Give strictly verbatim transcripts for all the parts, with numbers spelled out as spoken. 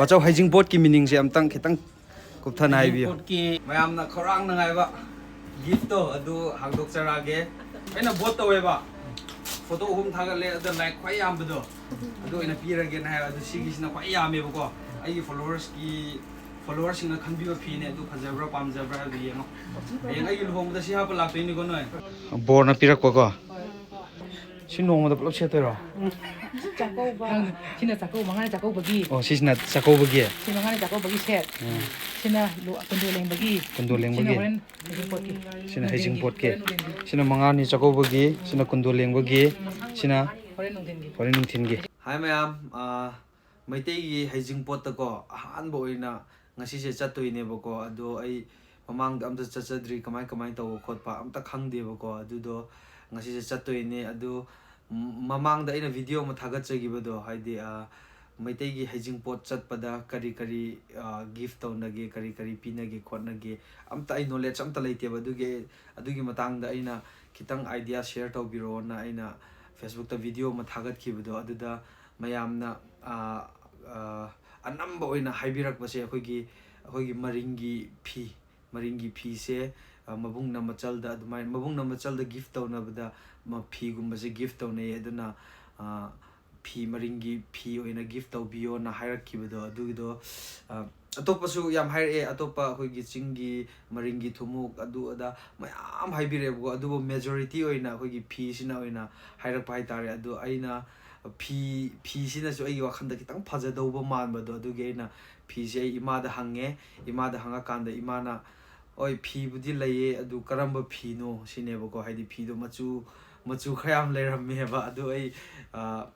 ꯄꯥꯆꯧ, ꯍꯩꯖꯤꯡꯄꯣꯠꯀꯤ ꯃꯤꯅꯤꯡꯁꯦ ꯑꯝꯇꯪ ꯈꯤꯇꯪ ꯀꯨꯞꯊꯅ ꯍꯥꯏꯕꯤꯌꯨ꯫ ꯄꯣꯠꯀꯤ ꯃꯌꯥꯝꯅ ꯈꯧꯔꯥꯡꯅ ꯉꯥꯏꯕ ꯒꯤꯐꯇꯣ ꯑꯗꯨ ꯍꯥꯡꯗꯣꯛꯆꯔꯛꯑꯒꯦ꯫ ꯑꯩꯅ ꯚꯣꯠ ꯇꯧꯋꯦꯕ, ꯐꯣꯇꯣ ꯑꯍꯨꯝ ꯊꯥꯒꯠꯂꯦ, ꯑꯗ ꯂꯥꯏꯛ ꯈ꯭ꯋꯥꯏ ꯌꯥꯝꯕꯗꯣ ꯑꯗꯨ ꯑꯣꯏꯅ ꯄꯤꯔꯒꯦꯅ ꯍꯥꯏꯕ꯫ ꯑꯗꯨ ꯁꯤꯒꯤꯁꯤꯅ ꯈ꯭ꯋꯥꯏ ꯌꯥꯝꯃꯦꯕꯀꯣ꯫ ꯑꯩꯒꯤ ꯐꯣꯂꯣꯋꯔꯁꯀꯤ ꯐꯣꯂꯣꯋꯔꯁꯤꯡꯅ ꯈꯟꯕꯤꯕ ꯐꯤꯅꯦ꯫ ꯑꯗꯨ ꯐꯖꯕ꯭ꯔꯥ ꯄꯥꯝꯖꯕ꯭ꯔꯥ ꯍꯥꯏꯕꯗꯨ ꯌꯦꯡꯉꯣ꯫ ꯍꯌꯦꯡ ꯑꯩꯒꯤ ꯂꯨꯍꯣꯡꯕꯗ ꯁꯤ ꯍꯥꯞꯄ ꯂꯥꯛꯇꯣꯏꯅꯤꯀꯣ ꯅꯣꯏ꯫ ꯕꯣꯔꯅ ꯄꯤꯔꯛꯄꯀꯣ꯫ ꯁꯤ ꯅꯣꯡꯃꯗ ꯄꯨꯂꯞ ꯁꯦꯠꯇꯣꯏꯔꯣ? ꯆꯥꯛꯀꯧꯕ꯫ ꯁꯤꯅ ꯆꯥꯛꯀꯧꯕ, ꯃꯉꯥꯅꯤ ꯆꯥꯛꯀꯧꯕꯒꯤ꯫ ꯑꯣ, ꯁꯤꯁꯤꯅ ꯆꯥꯛꯀꯧꯕꯒꯤ꯫ ꯁꯤ ꯃꯉꯥꯅꯤ ꯆꯥꯛꯀꯧꯕꯒꯤ ꯁꯦꯠ꯫ ꯎꯝ꯫ ꯁꯤꯅ ꯂꯨ- ꯀꯨꯟꯗꯣ ꯂꯦꯡꯕꯒꯤ꯫ ꯀꯨꯟꯗꯣ ꯂꯦꯡꯕꯒꯤ꯫ ꯁꯤꯅ ꯍꯣꯔꯦꯟ ꯍꯩꯖꯤꯡꯄꯣꯠꯀꯤ꯫ ꯁꯤꯅ ꯅꯨꯡꯊꯤꯟꯒꯤ, ꯍꯩꯖꯤꯡꯄꯣꯠꯀꯤ꯫ ꯍꯣꯔꯦꯟ ꯅꯨꯡꯊꯤꯟꯒꯤ꯫ ꯁꯤꯅ ꯃꯉꯥꯅꯤ ꯆꯥꯛꯀꯧꯕꯒꯤ, ꯁꯤꯅ ꯀꯨꯟꯗꯣ ꯂꯦꯡꯕꯒꯤ, ꯁꯤꯅ ꯍꯣꯔꯦꯟ ꯅꯨꯡꯊꯤꯟꯒꯤ꯫ ꯍꯣꯔꯦꯟ ꯅꯨꯡꯊꯤꯟꯒꯤ꯫ ꯍꯥꯏ ꯃꯌꯥꯝ, ꯑ, ꯃꯩꯇꯩꯒꯤ ꯍꯩꯖꯤꯡꯄꯣꯠꯇꯀꯣ ꯑꯍꯥꯟꯕ ꯑꯣꯏꯅ ꯉꯁꯤꯁꯦ ꯆꯠꯇꯣꯏꯅꯦꯕꯀꯣ꯫ ꯑꯗꯣ ꯑꯩ ꯃꯃꯥꯡꯗ ꯑꯝꯇ ꯆꯠꯆꯗ꯭ꯔꯤ, ꯀꯃꯥꯏ ꯀꯃꯥꯏ ꯇꯧꯕ ꯈꯣꯠꯄ ꯑꯝꯇ ꯈꯪꯗꯦꯕꯀꯣ꯫ ꯑꯗꯨꯗꯣ ꯉꯁꯤꯁꯦ ꯆꯠꯇꯣꯏꯅꯦ꯫ ꯑꯗꯨ ꯃ- ꯃꯃꯥꯡꯗ ꯑꯩꯅ ꯚꯤꯗꯤꯑꯣ ꯑꯃ ꯊꯥꯒꯠꯆꯈꯤꯕꯗꯣ, ꯍꯥꯏꯗꯤ, ꯑ, ꯃꯩꯇꯩꯒꯤ ꯍꯩꯖꯤꯡꯄꯣꯠ ꯆꯠꯄꯗ ꯀꯔꯤ ꯀꯔꯤ, ꯑ, ꯒꯤꯐ ꯇꯧꯅꯒꯦ, ꯀꯔꯤ ꯀꯔꯤ ꯄꯤꯅꯒꯦ ꯈꯣꯠꯅꯒꯦ, ꯑꯝꯇ ꯑꯩ ꯅꯣꯂꯦꯖ ꯑꯝꯇ ꯂꯩꯇꯦꯕ꯫ ꯑꯗꯨꯒꯤ, ꯑꯗꯨꯒꯤ ꯃꯇꯥꯡꯗ ꯑꯩꯅ ꯈꯤꯇꯪ ꯑꯥꯏꯗꯤꯌꯥ ꯁꯤꯌꯔ ꯇꯧꯕꯤꯔꯛꯑꯣꯅ ꯑꯩꯅ ꯐꯦꯁꯕꯨꯛꯇ ꯚꯤꯗꯤꯑꯣ ꯑꯃ ꯊꯥꯒꯠꯈꯤꯕꯗꯣ, ꯑꯗꯨꯗ ꯃꯌꯥꯝꯅ, ꯑ, ꯑ, ꯑꯅꯝꯕ ꯑꯣꯏꯅ ꯍꯥꯏꯕꯤꯔꯛꯄꯁꯦ ꯑꯩꯈꯣꯏꯒꯤ, ꯑꯩꯈꯣꯏꯒꯤ ꯃꯔꯤꯡꯒꯤ ꯐꯤ, ꯃꯔꯤꯡꯒꯤ ꯐꯤꯁꯦ, ꯑ, ꯃꯕꯨꯡꯅ ꯃꯆꯜꯗ ꯑꯗꯨꯃꯥꯏꯅ, ꯃꯕꯨꯡꯅ ꯃꯆꯜꯗ ꯒꯤꯐ ꯇꯧꯅꯕꯗ ꯃ- ꯐꯤꯒꯨꯝꯕꯁꯦ ꯒꯤꯐ ꯇꯧꯅꯩ꯫ ꯑꯗꯨꯅ, ꯑ, ꯐꯤ, ꯃꯔꯤꯡꯒꯤ ꯐꯤ ꯑꯣꯏꯅ ꯒꯤꯐ ꯇꯧꯕꯤꯌꯣꯅ ꯍꯥꯏꯔꯛꯈꯤꯕꯗꯣ, ꯑꯗꯨꯒꯤꯗꯣ, ꯑ, ꯑꯇꯣꯞꯄꯁꯨ ꯌꯥꯝ ꯍꯥꯏꯔꯛꯑꯦ꯫ ꯑꯇꯣꯞꯄ ꯑꯩꯈꯣꯏꯒꯤ ꯆꯤꯡꯒꯤ ꯃꯔꯤꯡꯒꯤ ꯊꯨꯝꯃꯣꯛ ꯑꯗꯨ ꯑꯗꯥ ꯃꯌꯥꯝ ꯍꯥꯏꯕꯤꯔꯛꯑꯦꯕꯀꯣ꯫ ꯑꯗꯨꯕꯨ ꯃꯦꯖꯣꯔꯤꯇꯤ ꯑꯣꯏꯅ ꯑꯩꯈꯣꯏꯒꯤ ꯐꯤꯁꯤꯅ ꯑꯣꯏꯅ ꯍꯥꯏꯔꯛꯄ ꯍꯥꯏꯇꯥꯔꯦ꯫ ꯑꯗꯣ ꯑꯩꯅ ꯐꯤ, ꯐꯤꯁꯤꯅꯁꯨ ꯑꯩꯒꯤ ꯋꯥꯈꯜꯗ ꯈꯤꯇꯪ ꯐꯖꯗꯧꯕ ꯃꯥꯟꯕꯗꯣ, ꯑꯗꯨꯒꯤ ꯑꯩꯅ ꯐꯤꯁꯦ ꯑꯩ ꯏꯃꯥꯗ ꯍꯪꯉꯦ꯫ ꯏꯃꯥꯗ ꯍꯪꯉꯀꯥꯟꯗ ꯏꯃꯥꯅ, "ꯍꯣꯏ, ꯐꯤꯕꯨꯗꯤ ꯂꯩꯌꯦ, ꯑꯗꯨ ꯀꯔꯝꯕ ꯐꯤꯅꯣ?" ꯁꯤꯅꯦꯕꯀꯣ꯫ ꯍꯥꯏꯗꯤ ꯐꯤꯗꯣ ꯃꯆꯨ, ꯃꯆꯨ ꯈꯔ ꯌꯥꯝ ꯂꯩꯔꯝꯃꯦꯕ꯫ ꯑꯗꯨ ꯑꯩ, ꯑ,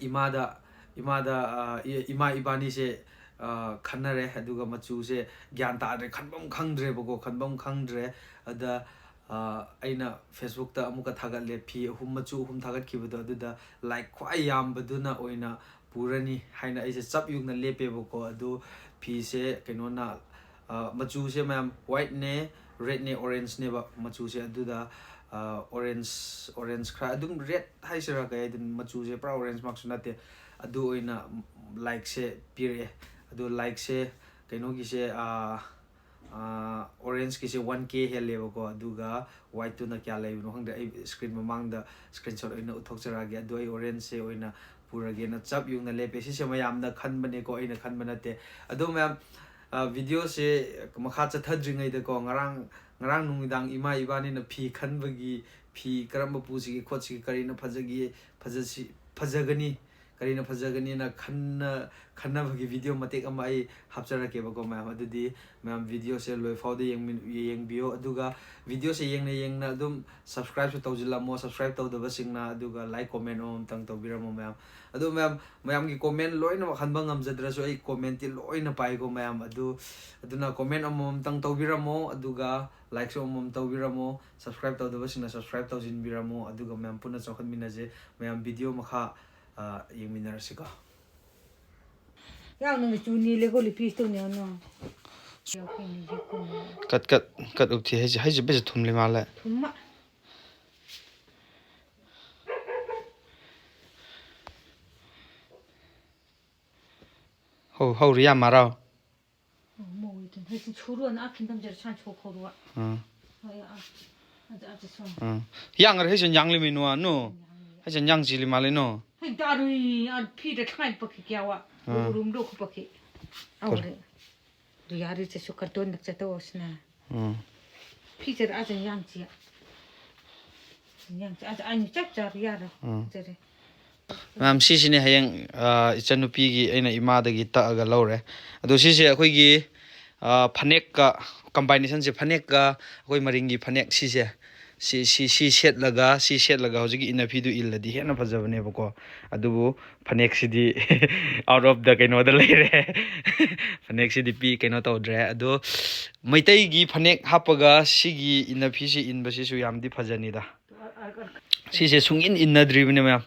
ꯏꯃꯥꯗ, ꯏꯃꯥꯗ, ꯑ, ꯏ- ꯏꯃꯥ ꯏꯕꯥꯅꯤꯁꯦ, ꯑ, ꯈꯟꯅꯔꯦ꯫ ꯑꯗꯨꯒ ꯃꯆꯨꯁꯦ ꯒ꯭ꯌꯥꯟ ꯇꯥꯗ꯭ꯔꯦ, ꯈꯟꯐꯝ ꯈꯪꯗ꯭ꯔꯦꯕꯀꯣ, ꯈꯟꯐꯝ ꯈꯪꯗ꯭ꯔꯦ꯫ ꯑꯗ, ꯑ, ꯑꯩꯅ ꯐꯦꯁꯕꯨꯛꯇ ꯑꯃꯨꯛꯀ ꯊꯥꯒꯠꯂꯦ, ꯐꯤ ꯑꯍꯨꯝ, ꯃꯆꯨ ꯑꯍꯨꯝ ꯊꯥꯒꯠꯈꯤꯕꯗꯣ, ꯑꯗꯨꯗ ꯂꯥꯏꯛ ꯈ꯭ꯋꯥꯏ ꯌꯥꯝꯕꯗꯨꯅ ꯑꯣꯏꯅ ꯄꯨꯔꯅꯤ ꯍꯥꯏꯅ ꯑꯩꯁꯦ ꯆꯞ ꯌꯨꯡꯅ ꯂꯦꯞꯄꯦꯕꯀꯣ꯫ ꯑꯗꯨ ꯐꯤꯁꯦ ꯀꯩꯅꯣꯅ, ꯑ, ꯃꯆꯨꯁꯦ ꯃꯌꯥꯝ ꯋꯥꯏꯠꯅꯦ, ꯔꯦꯗꯅꯦ, ꯑꯣꯔꯦꯟꯖꯅꯦꯕ ꯃꯆꯨꯁꯦ꯫ ꯑꯗꯨꯗ, ꯑ, ꯑꯣꯔꯦꯟꯖ, ꯑꯣꯔꯦꯟꯖ ꯈꯔ ꯑꯗꯨꯝ, ꯔꯦꯗ ꯍꯥꯏꯁꯤꯔꯥ ꯀꯩ ꯍꯥꯏꯗꯣꯏꯅꯣ, ꯃꯆꯨꯁꯦ ꯄꯨꯔꯥ ꯑꯣꯔꯦꯟꯖꯃꯛꯁꯨ ꯅꯠꯇꯦ꯫ ꯑꯗꯨ ꯑꯣꯏꯅ ꯂꯥꯏꯛꯁꯦ ꯄꯤꯔꯛꯑꯦ꯫ ꯑꯗꯣ ꯂꯥꯏꯛꯁꯦ ꯀꯩꯅꯣꯒꯤꯁꯦ, ꯑꯣꯔꯦꯟꯖꯀꯤꯁꯦ ꯋꯥꯟ ꯀꯦ ꯍꯦꯜꯂꯦꯕꯀꯣ꯫ ꯑꯗꯨꯒ ꯋꯥꯏꯠꯇꯨꯅ ꯀꯌꯥ ꯂꯩꯕꯅꯣ ꯈꯪꯗꯦ꯫ ꯑꯩ ꯁ꯭ꯀ꯭ꯔꯤꯟ ꯃꯃꯥꯡꯗ ꯁ꯭ꯀ꯭ꯔꯤꯟ ꯁꯣꯠ ꯑꯣꯏꯅ ꯎꯠꯊꯣꯛꯆꯔꯛꯑꯒꯦ꯫ ꯑꯗꯣ ꯑꯩ ꯑꯣꯔꯦꯟꯖꯁꯦ ꯑꯣꯏꯅ ꯄꯨꯔꯒꯦꯅ ꯆꯞ ꯌꯨꯡꯅ ꯂꯦꯞꯄꯦ꯫ ꯁꯤꯁꯦ ꯃꯌꯥꯝꯅ ꯈꯟꯕꯅꯦꯀꯣ, ꯑꯩꯅ ꯈꯟꯕ ꯅꯠꯇꯦ꯫ ꯑꯗꯣ ꯃꯌꯥꯝ, ꯚꯤꯗꯤꯑꯣꯁꯦ ꯃꯈꯥ ꯆꯠꯊꯗ꯭ꯔꯤꯉꯩꯗꯀꯣ, ꯉꯔꯥꯡ ꯉꯔꯥꯡ ꯅꯨꯃꯤꯗꯥꯡ ꯏꯃꯥ ꯏꯕꯥꯅꯤꯅ ꯐꯤ ꯈꯟꯕꯒꯤ, ꯐꯤ ꯀꯔꯝꯕ ꯄꯨꯁꯤꯒꯦ ꯈꯣꯠꯁꯤꯒꯦ, ꯀꯔꯤꯅ ꯐꯖꯒꯦ, ꯐꯖꯁꯤ ꯐꯖꯒꯅꯤ, ꯀꯔꯤꯅ ꯐꯖꯒꯅꯤꯅ ꯈꯟꯅ ꯈꯟꯅꯕꯒꯤ ꯚꯤꯗꯤꯑꯣ ꯃꯇꯦꯛ ꯑꯃ ꯑꯩ ꯍꯥꯞꯆꯔꯛꯀꯦꯕꯀꯣ ꯃꯌꯥꯝ꯫ ꯑꯗꯨꯗꯤ ꯃꯌꯥꯝ ꯚꯤꯗꯤꯑꯣꯁꯦ ꯂꯣꯏꯐꯥꯎꯗ ꯌꯦꯡꯃꯤꯟ-, ꯌꯦꯡꯕꯤꯌꯣ꯫ ꯑꯗꯨꯒ ꯚꯤꯗꯤꯑꯣꯁꯦ ꯌꯦꯡꯅ ꯌꯦꯡꯅ ꯑꯗꯨꯝ ꯁꯕꯁꯀ꯭ꯔꯥꯏꯕꯁꯨ ꯇꯧꯁꯤꯜꯂꯝꯃꯣ, ꯁꯕꯁꯀ꯭ꯔꯥꯏꯕ ꯇꯧꯗꯕꯁꯤꯡꯅ꯫ ꯑꯗꯨꯒ ꯂꯥꯏꯛ, ꯀꯣꯃꯦꯟ ꯑꯃꯃꯝꯇꯪ ꯇꯧꯕꯤꯔꯝꯃꯣ ꯃꯌꯥꯝ꯫ ꯑꯗꯨ ꯃꯌꯥꯝ, ꯃꯌꯥꯝꯒꯤ ꯀꯣꯃꯦꯟ ꯂꯣꯏꯅꯃꯛ ꯍꯟꯕ ꯉꯝꯖꯗ꯭ꯔꯁꯨ ꯑꯩ ꯀꯣꯃꯦꯟꯇꯤ ꯂꯣꯏꯅ ꯄꯥꯏꯀꯣ ꯃꯌꯥꯝ꯫ ꯑꯗꯨ, ꯑꯗꯨꯅ ꯀꯣꯃꯦꯟ ꯑꯃꯃꯝꯇꯪ ꯇꯧꯕꯤꯔꯝꯃꯣ, ꯑꯗꯨꯒ ꯂꯥꯏꯛꯁꯨ ꯑꯃꯃꯝ ꯇꯧꯕꯤꯔꯝꯃꯣ, ꯁꯕꯁꯀ꯭ꯔꯥꯏꯕ ꯇꯧꯗꯕꯁꯤꯡꯅ ꯁꯕꯁꯀ꯭ꯔꯥꯏꯕ ꯇꯧꯁꯤꯟꯕꯤꯔꯝꯃꯣ꯫ ꯑꯗꯨꯒ ꯃꯌꯥꯝ ꯄꯨꯟꯅ ꯆꯥꯎꯈꯠꯃꯤꯟꯅꯁꯦ꯫ ꯃꯌꯥꯝ ꯚꯤꯗꯤꯑꯣ ꯃꯈꯥ, ꯑ, ꯌꯦꯡꯃꯤꯟꯅꯔꯁꯤꯀꯣ꯫ ꯌꯥꯎꯅ ꯆꯨꯅꯤ ꯂꯦꯒꯣ ꯂꯤꯄꯤꯁꯇꯨꯅꯦ ꯑꯅꯣ꯫ ꯀꯠ ꯀꯠ ꯀꯠ ꯎꯛꯊꯤ ꯍꯩꯁꯦ, ꯍꯩꯁꯦ ꯕꯦꯁꯦ ꯊꯨꯝꯂꯤ ꯃꯥꯜꯂꯦ꯫ ꯊꯨꯝꯃ꯫ ꯍꯧ ꯍꯧꯔꯤ ꯌꯥꯝ ꯃꯔꯥꯎ꯫ ꯃꯣꯏ ꯍꯩꯁꯦ ꯁꯨꯔꯨ ꯑꯅ ꯑꯈꯤꯟ ꯊꯝꯖꯔ ꯁꯥꯟ ꯁꯣꯛ ꯈꯧꯔꯨ꯫ ꯎꯝ꯫ ꯍꯣꯏ ꯑ꯫ ꯑꯗ ꯑꯗ ꯁꯣ꯫ ꯎꯝ꯫ ꯌꯥꯡꯒꯔ ꯍꯩꯁꯦ ꯌꯥꯡꯂꯤ ꯃꯤꯅꯣ ꯑꯅꯣ꯫ ꯍꯩꯁꯦ ꯌꯥꯡ ꯆꯤꯂꯤ ꯃꯥꯜꯂꯦ ꯅꯣ꯫ ꯍꯩ ꯗꯥꯔꯨꯏ ꯑ ꯐꯤꯗ ꯊꯥꯏ ꯄꯈꯤ ꯀꯌꯥ ꯋꯥ꯫ ꯎꯝ꯫ ꯔꯨꯝ ꯗꯣ ꯈꯨ ꯄꯈꯤ꯫ ꯀꯔ- ꯑꯧꯔꯦ꯫ ꯗꯨ ꯌꯥꯔꯤ ꯆꯦ ꯁꯨ ꯀꯔꯇꯣꯟ ꯅꯛ ꯆꯦ ꯇꯧ ꯁꯤꯅ꯫ ꯎꯝ꯫ ꯐꯤꯆꯔ ꯑꯖ ꯌꯥꯡ ꯆꯤꯌꯥ꯫ ꯌꯥꯡ ꯆꯤ ꯑꯖ ꯑꯅꯤ ꯆꯞ ꯆꯥꯕ ꯌꯥꯔꯦ꯫ ꯎꯝ꯫ ꯆꯔꯦ꯫ ꯃꯌꯥꯝ ꯁꯤꯁꯤꯅꯦ ꯍꯌꯦꯡ, ꯑ, ꯏꯆꯟꯅꯨꯄꯤꯒꯤ ꯑꯩꯅ ꯏꯃꯥꯗꯒꯤ ꯇꯛꯑꯒ ꯂꯧꯔꯦ꯫ ꯑꯗꯣ ꯁꯤꯁꯦ ꯑꯩꯈꯣꯏꯒꯤ, ꯑ, ꯐꯅꯦꯛꯀ combination ꯁꯦ, ꯐꯅꯦꯛꯀ ꯑꯩꯈꯣꯏ ꯃꯔꯤꯡꯒꯤ ꯐꯅꯦꯛ ꯁꯤꯁꯦ, ꯁꯤ, ꯁꯤ, ꯁꯤ ꯁꯦꯠꯂꯒ, ꯁꯤ ꯁꯦꯠꯂꯒ ꯍꯧꯖꯤꯛꯀꯤ ꯏꯟꯅꯐꯤꯗꯨ ꯏꯜꯂꯗꯤ ꯍꯦꯟꯅ ꯐꯖꯕꯅꯦꯕꯀꯣ꯫ ꯑꯗꯨꯕꯨ ꯐꯅꯦꯛꯁꯤꯗꯤ out of the ꯀꯩꯅꯣꯗ ꯂꯩꯔꯦ꯫ ꯐꯅꯦꯛꯁꯤꯗꯤ ꯄꯤ-, ꯀꯩꯅꯣ ꯇꯧꯗ꯭ꯔꯦ꯫ ꯑꯗꯣ ꯃꯩꯇꯩꯒꯤ ꯐꯅꯦꯛ ꯍꯥꯞꯄꯒ ꯁꯤꯒꯤ ꯏꯟꯅꯐꯤꯁꯤ ꯏꯟꯕꯁꯤꯁꯨ ꯌꯥꯝꯗꯤ ꯐꯖꯅꯤꯗ꯫ ꯁꯤꯁꯦ ꯁꯨꯡꯏꯟ ꯏꯟꯅꯗ꯭ꯔꯤꯕꯅꯦ ꯃꯌꯥꯝ꯫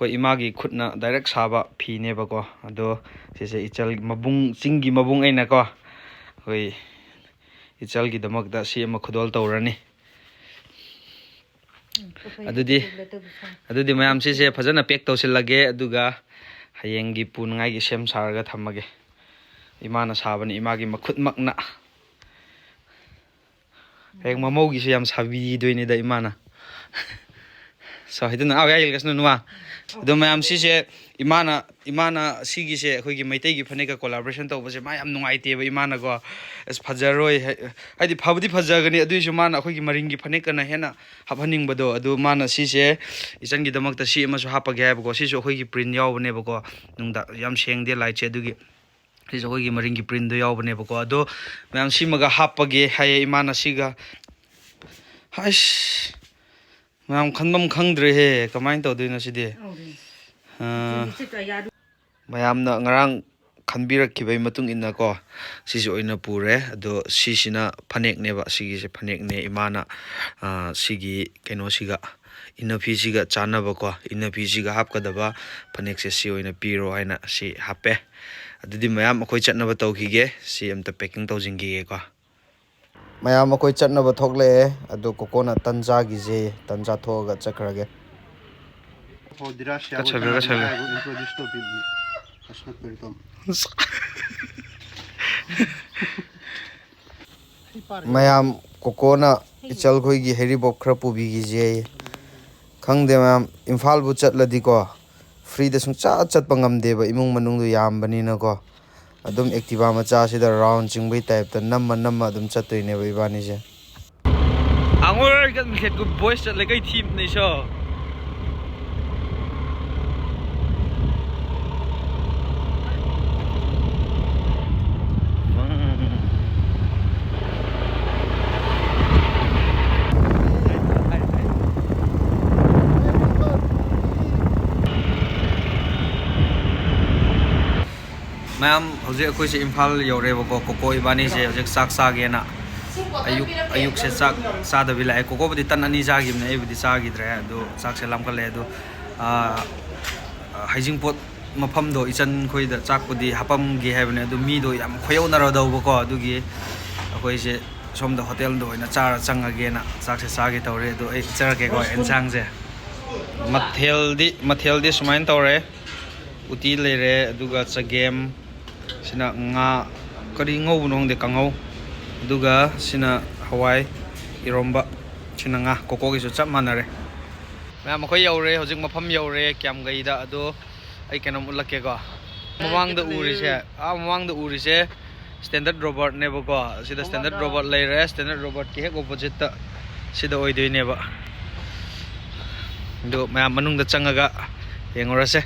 ꯑꯩꯈꯣꯏ ꯏꯃꯥꯒꯤ ꯈꯨꯠꯅ direct ꯁꯥꯕ ꯐꯤꯅꯦꯕꯀꯣ꯫ ꯑꯗꯣ ꯁꯤꯁꯦ ꯏꯆꯜ ꯃꯕꯨꯡ, ꯆꯤꯡꯒꯤ ꯃꯕꯨꯡ ꯑꯩꯅꯀꯣ, ꯑꯩꯈꯣꯏ ꯏꯆꯜꯒꯤꯗꯃꯛꯇ ꯁꯤ ꯑꯃ ꯈꯨꯗꯣꯜ ꯇꯧꯔꯅꯤ꯫ ꯑꯗꯨꯗꯤ, ꯑꯗꯨꯗꯤ ꯃꯌꯥꯝ ꯁꯤꯁꯦ ꯐꯖꯅ pack ꯇꯧꯁꯤꯜꯂꯒꯦ, ꯑꯗꯨꯒ ꯍꯌꯦꯡꯒꯤ ꯄꯨꯅꯉꯥꯏꯒꯤ ꯁꯦꯝ ꯁꯥꯔꯒ ꯊꯝꯃꯒꯦ꯫ ꯏꯃꯥꯅ ꯁꯥꯕꯅꯤ, ꯏꯃꯥꯒꯤ ꯃꯈꯨꯠꯃꯛꯅ꯫ ꯍꯌꯦꯡ ꯃꯃꯧꯒꯤꯁꯨ ꯌꯥꯝ ꯁꯥꯕꯤꯗꯣꯏꯅꯤꯗ ꯏꯃꯥꯅ꯫ So, ꯍꯥꯏꯗꯨꯅ ꯑꯥ ꯌꯥꯏ ꯀꯁꯅꯨ ꯅꯨꯃ꯫ ꯑꯗꯣ ꯃꯌꯥꯝ, ꯁꯤꯁꯦ ꯏꯃꯥꯅ ꯏꯃꯥꯅ ꯁꯤꯒꯤꯁꯦ ꯑꯩꯈꯣꯏꯒꯤ ꯃꯩꯇꯩꯒꯤ ꯐꯅꯦꯛꯀ collaboration ꯇꯧꯕꯁꯦ ꯃꯥ ꯌꯥꯝ ꯅꯨꯡꯉꯥꯏꯇꯦꯕ ꯏꯃꯥꯅꯀꯣ꯫ ꯑꯁ, ꯐꯖꯔꯣꯏ ꯍꯥꯏ-, ꯍꯥꯏꯗꯤ ꯐꯕꯨꯗꯤ ꯐꯖꯒꯅꯤ, ꯑꯗꯨꯏꯁꯨ ꯃꯥꯅ ꯑꯩꯈꯣꯏꯒꯤ ꯃꯔꯤꯡꯒꯤ ꯐꯅꯦꯛꯀꯅ ꯍꯦꯟꯅ ꯍꯥꯞꯍꯟꯅꯤꯡꯕꯗꯣ꯫ ꯑꯗꯨ ꯃꯥꯅ ꯁꯤꯁꯦ ꯏꯆꯟꯒꯤꯗꯃꯛꯇ ꯁꯤ ꯑꯃꯁꯨ ꯍꯥꯞꯄꯒꯦ ꯍꯥꯏꯕꯀꯣ꯫ ꯁꯤꯁꯨ ꯑꯩꯈꯣꯏꯒꯤ print ꯌꯥꯎꯕꯅꯦꯕꯀꯣ꯫ ꯅꯨꯡꯗ-, ꯌꯥꯝ ꯁꯦꯡꯗꯦ lightꯁꯦ, ꯑꯗꯨꯒꯤ ꯁꯤꯁꯨ ꯑꯩꯈꯣꯏꯒꯤ ꯃꯔꯤꯡꯒꯤ printꯗꯣ ꯌꯥꯎꯕꯅꯦꯕꯀꯣ꯫ ꯑꯗꯣ ꯃꯌꯥꯝ, ꯁꯤꯃꯒ ꯍꯥꯞꯄꯒꯦ ꯍꯥꯏꯌꯦ ꯏꯃꯥꯅ ꯁꯤꯒ꯫ ꯍꯩꯁ, ꯃꯌꯥꯝ, ꯈꯟꯐꯝ ꯈꯪꯗ꯭ꯔꯦꯍꯦ, ꯀꯃꯥꯏꯅ ꯇꯧꯗꯣꯏꯅꯣ ꯁꯤꯗꯤ? ꯑꯥ, ꯃꯌꯥꯝꯅ ꯉꯔꯥꯡ ꯈꯟꯕꯤꯔꯛꯈꯤꯕꯒꯤ ꯃꯇꯨꯡ ꯏꯟꯅꯀꯣ, ꯁꯤꯁꯨ ꯑꯣꯏꯅ ꯄꯨꯔꯦ꯫ ꯑꯗꯣ ꯁꯤꯁꯤꯅ ꯐꯅꯦꯛꯅꯦꯕ, ꯁꯤꯒꯤꯁꯦ ꯐꯅꯦꯛꯅꯦ꯫ ꯏꯃꯥꯅ, ꯑꯥ, ꯁꯤꯒꯤ ꯀꯩꯅꯣꯁꯤꯒ, ꯏꯟꯅꯐꯤꯁꯤꯒ ꯆꯥꯟꯅꯕꯀꯣ, ꯏꯟꯅꯐꯤꯁꯤꯒ ꯍꯥꯞꯀꯗꯕ ꯐꯅꯦꯛꯁꯦ ꯁꯤ ꯑꯣꯏꯅ ꯄꯤꯔꯣ ꯍꯥꯏꯅ ꯁꯤ ꯍꯥꯞꯄꯦ꯫ ꯑꯗꯨꯗꯤ ꯃꯌꯥꯝ, ꯑꯩꯈꯣꯏ ꯆꯠꯅꯕ ꯇꯧꯈꯤꯒꯦ꯫ ꯁꯤ ꯑꯝꯇ packing ꯇꯧꯁꯤꯟꯈꯤꯒꯦꯀꯣ꯫ ꯃꯌꯥꯝ, ꯑꯩꯈꯣꯏ ꯆꯠꯅꯕ ꯊꯣꯛꯂꯛꯑꯦ, ꯑꯗꯣ ꯀꯣꯀꯣꯅ ꯇꯟ ꯆꯥꯈꯤꯁꯦ, ꯇꯟ ꯆꯥꯊꯣꯛꯑꯒ ꯆꯠꯈ꯭ꯔꯒꯦ꯫ ꯀꯠꯁꯜꯂꯨ, ꯀꯠꯁꯜꯂꯨ꯫ ꯃꯌꯥꯝ, ꯀꯣꯀꯣꯅ ꯏꯆꯜꯈꯣꯏꯒꯤ ꯍꯩꯔꯤꯕꯣꯞ ꯈꯔ ꯄꯨꯕꯤꯈꯤꯁꯦ꯫ ꯈꯪꯗꯦ ꯃꯌꯥꯝ, ꯏꯝꯐꯥꯜꯕꯨ ꯆꯠꯂꯗꯤꯀꯣ, freeꯗ ꯁꯨꯡꯆꯠ ꯆꯠꯄ ꯉꯝꯗꯦꯕ, ꯏꯃꯨꯡ ꯃꯅꯨꯡꯗꯣ ꯌꯥꯝꯕꯅꯤꯅꯀꯣ꯫ ꯑꯗꯨꯝ Activa ꯃꯆꯥꯁꯤꯗ round ꯆꯤꯡꯕꯩ typeꯇ ꯅꯝꯃ ꯅꯝꯃ ꯑꯗꯨꯝ ꯆꯠꯇꯣꯏꯅꯦꯕ ꯏꯕꯥꯅꯤꯁꯦ꯫ ꯑꯉꯣꯔ ꯒꯟ ꯈꯦꯠꯀꯨ boys ꯆꯠꯂꯦ ꯀꯩ ꯊꯤꯞꯅ ꯏꯁꯣ꯫ ꯃꯌꯥꯝ, ꯍꯧꯖꯤꯛ ꯑꯩꯈꯣꯏꯁꯦ ꯏꯝꯐꯥꯜ ꯌꯧꯔꯦꯕꯀꯣ꯫ ꯀꯣꯀꯣ ꯏꯕꯥꯅꯤꯁꯦ ꯍꯧꯖꯤꯛ ꯆꯥꯛ ꯆꯥꯒꯦꯅ ꯑꯌꯨꯛ, ꯑꯌꯨꯛꯁꯦ ꯆꯥꯛ ꯆꯥꯗꯕꯤ ꯂꯥꯛꯑꯦ꯫ ꯀꯣꯀꯣꯕꯨꯗꯤ ꯇꯟ ꯑꯅꯤ ꯆꯥꯈꯤꯕꯅꯦ, ꯑꯩꯕꯨꯗꯤ ꯆꯥꯈꯤꯗ꯭ꯔꯦ꯫ ꯑꯗꯨ ꯆꯥꯛꯁꯦ ꯂꯥꯝꯈꯠꯂꯛꯑꯦ꯫ ꯑꯗꯨ, ꯑꯥ, ꯍꯩꯖꯤꯡꯄꯣꯠ ꯃꯐꯝꯗꯣ ꯏꯆꯟ ꯈꯣꯏꯗ ꯆꯥꯛꯄꯨꯗꯤ ꯍꯥꯄꯝꯒꯦ ꯍꯥꯏꯕꯅꯦ, ꯑꯗꯨ ꯃꯤꯗꯣ ꯌꯥꯝ ꯈꯣꯏꯌꯧꯅꯔꯗꯧꯕꯀꯣ꯫ ꯑꯗꯨꯒꯤ ꯑꯩꯈꯣꯏꯁꯦ ꯁꯣꯝꯗ ꯍꯣꯇꯦꯜꯗ ꯑꯣꯏꯅ ꯆꯥꯔ ꯆꯪꯉꯒꯦꯅ ꯆꯥꯛꯁꯦ ꯆꯥꯒꯦ ꯇꯧꯔꯦ꯫ ꯑꯗꯣ ꯑꯩ ꯆꯥꯔꯛꯀꯦꯀꯣ ꯏꯟꯁꯥꯡꯁꯦ꯫ ꯃꯊꯦꯜꯗꯤ, ꯃꯊꯦꯜꯗꯤ ꯁꯨꯃꯥꯏꯅ ꯇꯧꯔꯦ꯫ ꯎꯇꯤ ꯂꯩꯔꯦ, ꯑꯗꯨꯒ ꯆꯒꯦꯝ, ꯁꯤꯅ ꯉꯥ, ꯀꯔꯤ ꯉꯧꯕꯅꯣ ꯈꯪꯗꯦ, ꯀꯥꯡꯍꯧ, ꯑꯗꯨꯒ ꯁꯤꯅ ꯍꯋꯥꯏ, ꯏꯔꯣꯝꯕ, ꯁꯤꯅ ꯉꯥ꯫ ꯀꯣꯀꯣꯒꯤꯁꯨ ꯆꯞ ꯃꯥꯟꯅꯔꯦ꯫ ꯃꯌꯥꯝ, ꯑꯩꯈꯣꯏ ꯌꯧꯔꯦ, ꯍꯧꯖꯤꯛ ꯃꯐꯝ ꯌꯧꯔꯦ ꯀ꯭ꯌꯥꯝꯒꯩꯗ꯫ ꯑꯗꯣ ꯑꯩ ꯀꯩꯅꯣꯝ ꯎꯠꯂꯛꯀꯦꯀꯣ꯫ ꯃꯃꯥꯡꯗ ꯎꯔꯤꯁꯦ, ꯑꯥ, ꯃꯃꯥꯡꯗ ꯎꯔꯤꯁꯦ ꯁ꯭ꯇꯦꯟꯗꯔꯠ ꯔꯣꯕꯥꯔꯠꯅꯦꯕꯀꯣ꯫ ꯁꯤꯗ ꯁ꯭ꯇꯦꯟꯗꯔꯠ ꯔꯣꯕꯥꯔꯠ ꯂꯩꯔꯦ꯫ ꯁ꯭ꯇꯦꯟꯗꯔꯠ ꯔꯣꯕꯥꯔꯠꯀꯤ ꯍꯦꯛ ꯑꯣꯄꯣꯖꯤꯠꯇ ꯁꯤꯗ ꯑꯣꯏꯗꯣꯏꯅꯦꯕ꯫ ꯑꯗꯨ ꯃꯌꯥꯝ ꯃꯅꯨꯡꯗ ꯆꯪꯉꯒ ꯌꯦꯡꯉꯨꯔꯁꯦ꯫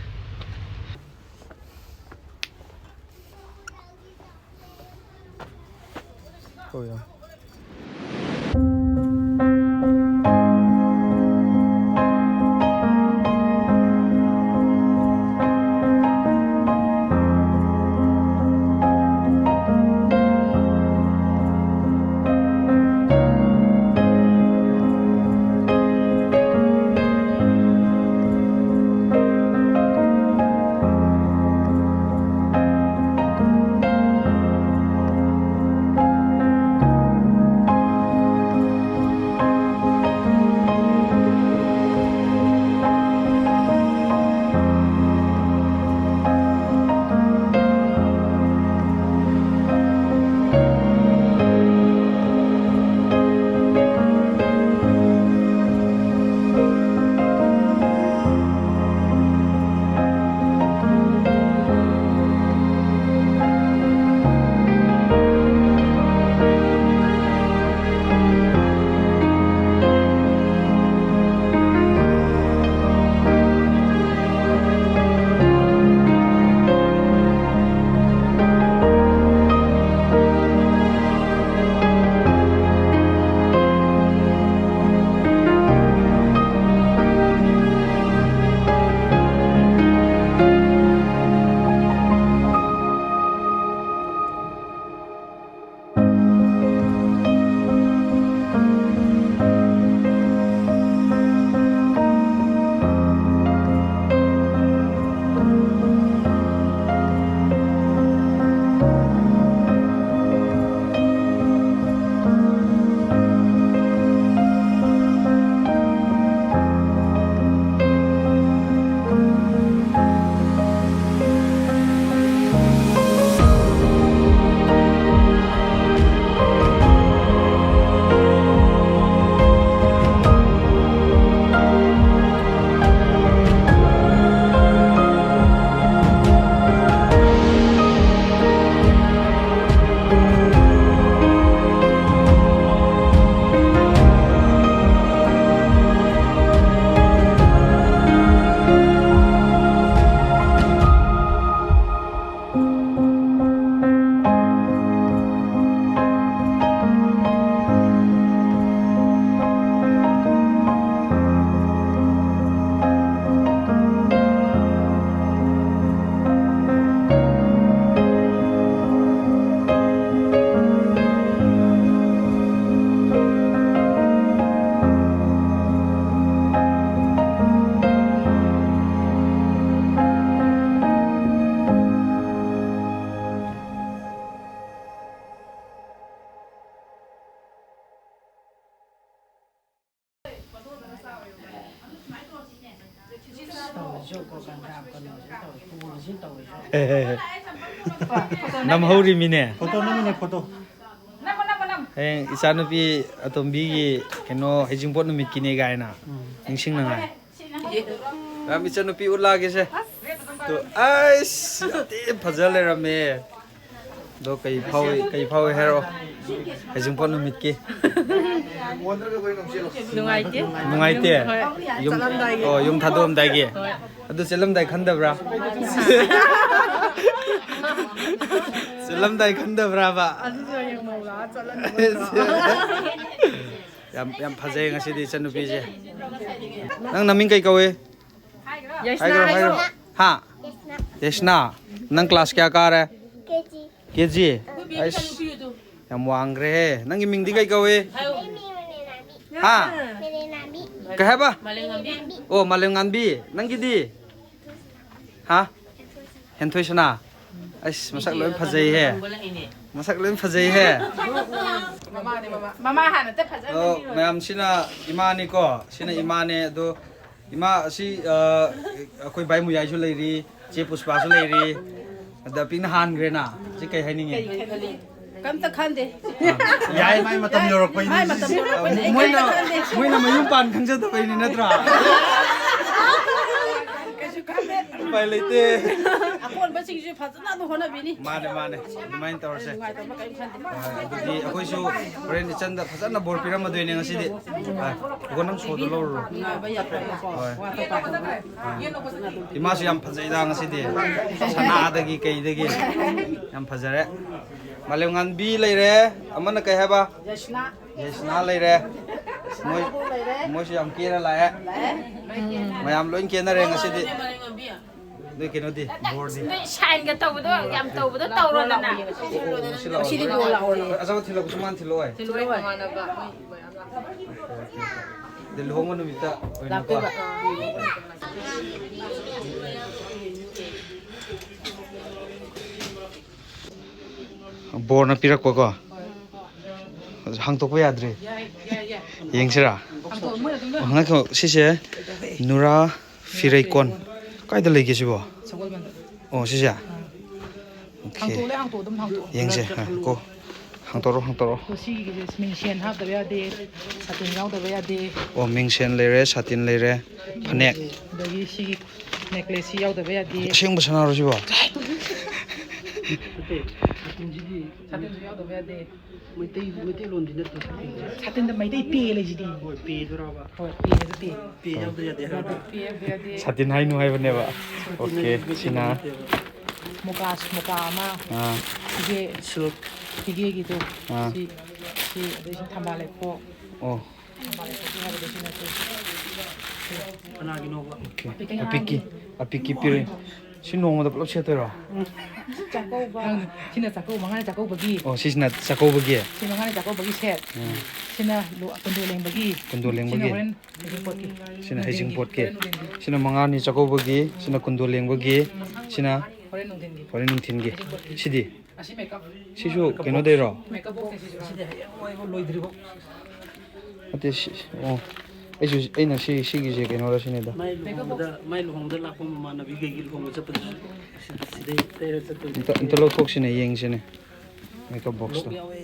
ꯇꯧꯔꯤꯁꯨ ꯀꯣ, ꯀꯟꯗꯥ ꯀꯩꯅꯣꯁꯦ ꯇꯧꯔꯤ, ꯄꯨꯔꯤꯁꯨ ꯇꯧꯔꯤꯁꯨ꯫ ꯅꯝꯍꯧꯔꯤꯃꯤꯅꯦ꯫ Photo ꯅꯝꯃꯤꯅꯦ, photo. ꯍꯌꯦꯡ ꯏꯆꯥꯅꯨꯄꯤ ꯑꯇꯣꯝꯕꯤꯒꯤ ꯀꯩꯅꯣ ꯍꯩꯖꯤꯡꯄꯣꯠ ꯅꯨꯃꯤꯠꯀꯤꯅꯦ ꯀꯥꯏꯅ ꯎꯝ꯫ ꯅꯤꯡꯁꯤꯡꯅꯉꯥꯏ꯫ ꯃꯌꯥꯝ ꯏꯆꯥꯅꯨꯄꯤ ꯎꯠꯂꯛꯑꯒꯦꯁꯦ꯫ ꯇꯨ, ꯑꯩꯁ, ꯌꯥꯝ ꯊꯤ ꯐꯖ ꯂꯩꯔꯝꯃꯦ꯫ ꯑꯗꯣ ꯀꯩ ꯐꯥꯎꯏ, ꯀꯩ ꯐꯥꯎꯏ ꯍꯥꯏꯔꯛꯑꯣ꯫ ꯍꯩꯖꯤꯡꯄꯣꯠ ꯅꯨꯃꯤꯠꯀꯤ꯫ ꯅꯨꯡꯉꯥꯏꯇꯦ꯫ ꯅꯨꯡꯉꯥꯏꯇꯦ? ꯍꯣꯏ꯫ ꯌꯨꯝ, ꯆꯠꯂꯝꯗꯥꯏꯒꯤ꯫ ꯑꯣ, ꯌꯨꯝ ꯊꯥꯗꯣꯛꯑꯝꯗꯥꯏꯒꯤ? ꯍꯣꯏ꯫ ꯑꯗꯨ ꯆꯠꯂꯝꯗꯥꯏ ꯈꯟꯗꯕ꯭ꯔꯥ? ꯆꯠꯂꯝꯗꯥꯏ ꯈꯟꯗꯕ꯭ꯔꯥꯕ? ꯑꯗꯨꯁꯨ ꯍꯌꯦꯡ ꯃꯧ ꯂꯥꯛꯑ ꯆꯠꯂꯅꯤ꯫ ꯌꯥꯝ, ꯌꯥꯝ ꯐꯖꯩ ꯉꯁꯤꯗꯤ ꯏꯆꯟꯅꯨꯄꯤꯁꯦ꯫ ꯅꯪ ꯅꯃꯤꯡ ꯀꯩ ꯀꯧꯏ? ꯌꯥꯏꯁꯅꯥ ꯍꯥꯏꯈ꯭ꯔꯣ, ꯍꯥꯏꯌꯣ꯫ ꯍꯥꯏꯈ꯭ꯔꯣ꯫ ꯍꯥ? ꯌꯥꯏꯁꯅꯥ꯫ ꯅꯪ class ꯀꯌꯥ ꯀꯥꯔꯦ? ꯀꯦ ꯖꯤ꯫ ꯀꯦ ꯖꯤ? ꯑꯩꯁ, ꯌꯥꯝ ꯋꯥꯡꯈ꯭ꯔꯦꯍꯦ꯫ ꯅꯪꯒꯤ ꯃꯤꯡꯗꯤ ꯀꯩ ꯀꯧꯏ? ꯍꯥꯏꯌꯣ꯫ ꯍꯥ? ꯃꯦꯂꯦꯅꯥꯕꯤ꯫ ꯀꯩ ꯍꯥꯏꯕ? ꯃꯥꯂꯦꯝꯉꯥꯟꯕꯤ꯫ ꯑꯣ, ꯃꯥꯂꯦꯝꯉꯥꯟꯕꯤ꯫ ꯅꯪꯒꯤꯗꯤ? ꯍꯥ? ꯍꯦꯟꯊꯣꯏꯁꯅꯥ꯫ ꯑꯩꯁ, ꯃꯁꯛ ꯂꯣꯏ ꯐꯖꯩꯍꯦ꯫ ꯃꯁꯛ ꯂꯣꯏ ꯐꯖꯩꯍꯦ꯫ ꯃꯃꯥꯅꯦ, ꯃꯃꯥ꯫ ꯃꯃꯥ ꯍꯥꯟꯅ ꯑꯝꯇ ꯐꯖꯅ ꯑꯣ, ꯈꯟꯕꯤꯔꯣ꯫ ꯃꯌꯥꯝꯁꯤꯅ ꯏꯃꯥꯅꯤꯀꯣ꯫ ꯁꯤꯅ ꯏꯃꯥꯅꯦ꯫ ꯑꯗꯣ ꯏꯃꯥ ꯑꯁꯤ, ꯑ, ꯑꯩꯈꯣꯏ ꯚꯥꯏ ꯃꯨꯌꯥꯏꯁꯨ ꯂꯩꯔꯤ, ꯆꯦ ꯄꯨꯁꯄꯥꯁꯨ ꯂꯩꯔꯤ꯫ ꯑꯗ ꯄꯤꯛꯅ ꯍꯥꯟꯈ꯭ꯔꯦꯅ꯫ ꯁꯤ ꯀꯩ ꯍꯥꯏꯅꯤꯡꯉꯤ? ꯀꯩ ꯈꯜꯂꯤ? ꯀꯝꯇ ꯈꯟꯗꯦ꯫ ꯌꯥꯏ, ꯃꯥꯏ ꯃꯇꯝ ꯌꯧꯔꯛꯄꯩꯅꯤ꯫ ꯃꯥꯏ ꯃꯇꯝ ꯌꯧꯔꯛꯄꯩꯅꯤ꯫ ꯑꯩ ꯃꯣꯏꯅ, ꯀꯩꯝꯇ ꯈꯟꯗꯦ꯫ ꯃꯣꯏꯅ ꯃꯌꯨꯝ ꯄꯥꯟ ꯈꯪꯖꯗꯕꯩꯅꯤ ꯅꯠꯇ꯭ꯔꯥ? ꯀꯩꯁꯨ ꯈꯟꯗꯦ꯫ ꯎꯄꯥꯏ ꯂꯩꯇꯦ꯫ ꯑꯀꯣꯟꯕꯁꯤꯡꯁꯨ ꯐꯖꯅ ꯑꯗꯨꯝ ꯍꯣꯠꯅꯕꯤꯅꯤ꯫ ꯃꯥꯅꯦ, ꯃꯥꯅꯦ꯫ ꯑꯗꯨꯃꯥꯏꯅ ꯇꯧꯔꯁꯦ꯫ ꯅꯨꯡꯉꯥꯏꯇꯕ ꯀꯩꯝ ꯈꯟꯗꯦ꯫ ꯑ, ꯑꯗꯨꯗꯤ ꯑꯩꯈꯣꯏꯁꯨ ꯍꯣꯔꯦꯟ ꯏꯆꯟꯗ ꯐꯖꯅ ꯕꯣꯔ ꯄꯤꯔꯝꯃꯗꯣꯏꯅꯦ ꯉꯁꯤꯗꯤ꯫ ꯑ, ꯏꯕꯣ, ꯅꯪ ꯁꯣꯗꯣ ꯂꯧꯔꯨꯔꯣ꯫ ꯅꯨꯡꯉꯥꯏꯕ ꯌꯥꯊꯪ ꯀꯣ꯫ ꯍꯣꯏ꯫ ꯋꯥ ꯇꯣꯛꯄ ꯍꯥꯏꯕ꯫ ꯏꯃꯥꯁꯨ ꯌꯥꯝ ꯐꯖꯩꯗ ꯉꯁꯤꯗꯤ꯫ ꯁꯅꯥꯗꯒꯤ ꯀꯩꯗꯒꯤ ꯌꯥꯝ ꯐꯖꯔꯦ꯫ ꯃꯥꯂꯦꯝꯉꯥꯟꯕꯤ ꯂꯩꯔꯦ꯫ ꯑꯃꯅ ꯀꯩ ꯍꯥꯏꯕ? ꯌꯥꯏꯁꯅꯥ꯫ ꯌꯥꯏꯁꯅꯥ ꯂꯩꯔꯦ꯫ ꯃꯣꯏ, ꯂꯩꯔꯦ꯫ ꯃꯣꯏꯁꯨ ꯌꯥꯝ ꯀꯦꯔ ꯂꯥꯛꯑꯦ꯫ ꯂꯥꯛꯑꯦ꯫ ꯃꯌꯥꯝ ꯂꯣꯏ ꯀꯦꯅꯔꯦ ꯉꯁꯤꯗꯤ꯫ ꯑꯗꯨ ꯀꯩꯅꯣꯗꯤ, ꯕꯣꯔꯗꯤ? ꯅꯣꯏ ꯁꯥꯏꯟꯒ ꯇꯧꯕꯗꯣ ꯌꯥꯝ ꯇꯧꯕꯗꯣ ꯇꯧꯔꯣꯗꯅ꯫ ꯑꯣ, ꯑꯣ, ꯁꯤ ꯂꯥꯛꯑꯣ꯫ ꯁꯤꯗꯤ ꯕꯣꯔ ꯂꯥꯛꯑꯣꯌꯦ꯫ ꯑꯆꯥꯄꯣꯠ ꯊꯤꯜꯂꯛꯄꯁꯨ ꯃꯥꯅ ꯊꯤꯜꯂꯛꯑꯣ ꯍꯥꯏ꯫ ꯊꯤꯜꯂꯛꯑꯣ ꯍꯥꯏ꯫ ꯑꯗꯩ ꯂꯨꯍꯣꯡꯕ ꯅꯨꯃꯤꯠꯇ ꯑꯣꯏꯅꯀꯣ꯫ ꯂꯥꯛꯇꯣꯏꯕ꯫ ꯕꯣꯔꯅ ꯄꯤꯔꯛꯄꯀꯣ꯫ ꯍꯥꯡꯇꯣꯛꯄ ꯌꯥꯗ꯭ꯔꯤ꯫ ꯌꯦꯡꯁꯤꯔꯥ? ꯍꯥꯡꯇꯣꯛꯑꯣ, ꯃꯣꯏꯅ ꯑꯗꯨꯝ ꯂꯣꯏ ꯑꯣ, ꯉꯥꯏꯈꯣ, ꯁꯤꯁꯦ ꯅꯨꯔꯥ ꯐꯤꯔꯩꯀꯣꯟ꯫ ꯀꯥꯏꯗ ꯂꯩꯒꯦ ꯁꯤꯕꯣ? ꯁꯒꯣꯜꯕꯟꯗ꯫ ꯑꯣ, ꯁꯤꯁꯦ? ꯑꯥ꯫ ꯑꯣꯀꯦ꯫ ꯍꯥꯡꯇꯣꯛꯂꯦ, ꯍꯥꯡꯇꯣꯛ ꯑꯗꯨꯝ ꯍꯥꯡꯇꯣꯛꯑꯣ꯫ ꯌꯦꯡꯁꯦ꯫ ꯉꯥꯏꯈꯣ꯫ ꯍꯥꯡꯇꯣꯔꯛꯑꯣ, ꯍꯥꯡꯇꯣꯔꯛꯑꯣ꯫ ꯑꯗꯣ ꯁꯤꯒꯤꯁꯦ ꯃꯤꯡꯁꯦꯟ ꯍꯥꯞꯇꯕ ꯌꯥꯗꯦ, ꯁꯥꯇꯤꯟ ꯌꯥꯎꯗꯕ ꯌꯥꯗꯦ꯫ ꯑꯣ, ꯃꯤꯡꯁꯦꯟ ꯂꯩꯔꯦ, ꯁꯥꯇꯤꯟ ꯂꯩꯔꯦ, ꯐꯅꯦꯛ꯫ ꯑꯗꯒꯤ ꯁꯤꯒꯤ ꯅꯦꯀ꯭ꯂꯦꯁꯁꯤ ꯌꯥꯎꯗꯕ ꯌꯥꯗꯦ꯫ ꯑꯁꯦꯡꯕ ꯁꯅꯥꯔꯣ ꯁꯤꯕꯣ? ꯅꯠꯇꯦ, ꯁꯥꯇꯤꯟꯁꯤꯗꯤ ꯁꯥꯇꯤꯟꯁꯨ ꯌꯥꯎꯗꯕ ꯌꯥꯗꯦ꯫ ꯃꯩꯇꯩ ꯃꯩꯇꯩꯂꯣꯟꯗꯤ ꯅꯠꯇꯦ ꯁꯥꯇꯤꯟꯁꯦ꯫ ꯁꯥꯇꯤꯟꯗ ꯃꯩꯇꯩ ꯄꯦ ꯂꯩꯁꯤꯗꯤ꯫ ꯍꯣꯏ, ꯄꯦꯗꯨꯔꯕ? ꯍꯣꯏ, ꯄꯦꯁꯨ ꯄꯦ꯫ ꯄꯦ ꯌꯥꯎꯗ ꯌꯥꯗꯦ ꯍꯥꯏꯔꯕ? ꯄꯦ ꯌꯥꯎꯗ ꯌꯥꯗꯦ꯫ ꯁꯥꯇꯤꯟ ꯍꯥꯏꯅꯨ ꯍꯥꯏꯕꯅꯦꯕ꯫ ꯑꯣꯀꯦ, ꯁꯤꯅ ꯃꯨꯀꯥ, ꯃꯨꯀꯥ ꯑꯃ, ꯑꯥ, ꯐꯤꯒꯦ, ꯁꯤꯜꯛ꯫ ꯐꯤꯒꯦꯒꯤꯗꯣ꯫ ꯑꯥ꯫ ꯁꯤ, ꯁꯤ, ꯑꯗꯩ ꯁꯤ ꯊꯝꯕꯥꯜ ꯂꯩꯈꯣꯛ꯫ ꯑꯣ, ꯊꯝꯕꯥꯜ ꯂꯩꯈꯣꯛꯀꯤ ꯍꯥꯏꯕꯗꯣ ꯁꯤꯅ ꯁꯤ꯫ ꯀꯅꯥꯒꯤꯅꯣꯕ? ꯑꯣꯀꯦ꯫ ꯑꯄꯤꯛꯀꯤ, ꯑꯄꯤꯛꯀꯤ ꯄꯤꯔꯦ꯫ ꯁꯤ ꯅꯣꯡꯃꯗ ꯄꯨꯂꯞ ꯁꯦꯠꯇꯣꯏꯔꯣ? ꯆꯥꯛꯀꯧꯕ꯫ ꯁꯤꯅ ꯆꯥꯛꯀꯧꯕ, ꯃꯉꯥꯅꯤ ꯆꯥꯛꯀꯧꯕꯒꯤ꯫ ꯑꯣ, ꯁꯤꯁꯤꯅ ꯆꯥꯛꯀꯧꯕꯒꯤ꯫ ꯁꯤ ꯃꯉꯥꯅꯤ ꯆꯥꯛꯀꯧꯕꯒꯤ ꯁꯦꯠ꯫ ꯎꯝ꯫ ꯁꯤꯅ ꯂꯨ-, ꯀꯨꯟꯗꯣ ꯂꯦꯡꯕꯒꯤ꯫ ꯀꯨꯟꯗꯣ ꯂꯦꯡꯕꯒꯤ꯫ ꯁꯤꯅ ꯍꯣꯔꯦꯟ ꯍꯩꯖꯤꯡꯄꯣꯠꯀꯤ꯫ ꯁꯤꯅ ꯍꯩꯖꯤꯡꯄꯣꯠꯀꯤ꯫ ꯍꯣꯔꯦꯟ ꯅꯨꯡꯊꯤꯟꯒꯤ꯫ ꯁꯤꯅ ꯃꯉꯥꯅꯤ ꯆꯥꯛꯀꯧꯕꯒꯤ, ꯁꯤꯅ ꯀꯨꯟꯗꯣ ꯂꯦꯡꯕꯒꯤ, ꯁꯤꯅ ꯍꯣꯔꯦꯟ ꯅꯨꯡꯊꯤꯟꯒꯤ꯫ ꯍꯣꯔꯦꯟ ꯅꯨꯡꯊꯤꯟꯒꯤ꯫ ꯍꯩꯖꯤꯡꯄꯣꯠꯀꯤ꯫ ꯁꯤꯗꯤ? ꯑꯁꯤ ꯃꯦꯀꯞ꯫ ꯁꯤꯁꯨ ꯀꯩꯅꯣꯗꯩꯔꯣ? ꯃꯦꯀꯞ ꯕꯣꯛꯁꯅꯦ ꯁꯤꯁꯨ꯫ ꯁꯤꯗꯤ ꯍꯌꯦꯡ ꯂꯣꯏꯕ ꯂꯣꯏꯗ꯭ꯔꯤꯕꯣ꯫ ꯅꯠꯇꯦ, ꯁꯤ, ꯑꯣ꯫ ꯑꯩꯁꯨ, ꯑꯩꯅ ꯁꯤ, ꯁꯤꯒꯤꯁꯦ ꯀꯩꯅꯣꯔ ꯁꯤꯅꯤꯗ꯫ ꯃꯥꯏ ꯂꯨꯍꯣꯡꯕꯗ, ꯃꯥꯏ ꯂꯨꯍꯣꯡꯕꯗ ꯂꯥꯛꯄ ꯃꯃꯥꯟꯅꯕꯤ ꯀꯩꯒꯤ ꯂꯨꯍꯣꯡꯕ ꯆꯠꯄꯗꯨꯁꯨ ꯁꯤꯗ, ꯁꯤꯗꯩ ꯂꯩꯔ ꯆꯠꯇꯣꯏꯅꯤ꯫ ꯑꯝꯇ, ꯑꯝꯇ ꯂꯧꯊꯣꯛꯁꯤꯅꯦ, ꯌꯦꯡꯁꯤꯅꯦ꯫ ꯃꯦꯀꯞ ꯂꯣꯛ ꯕꯣꯛꯁꯇꯣ꯫ ꯌꯥꯎꯋꯦ꯫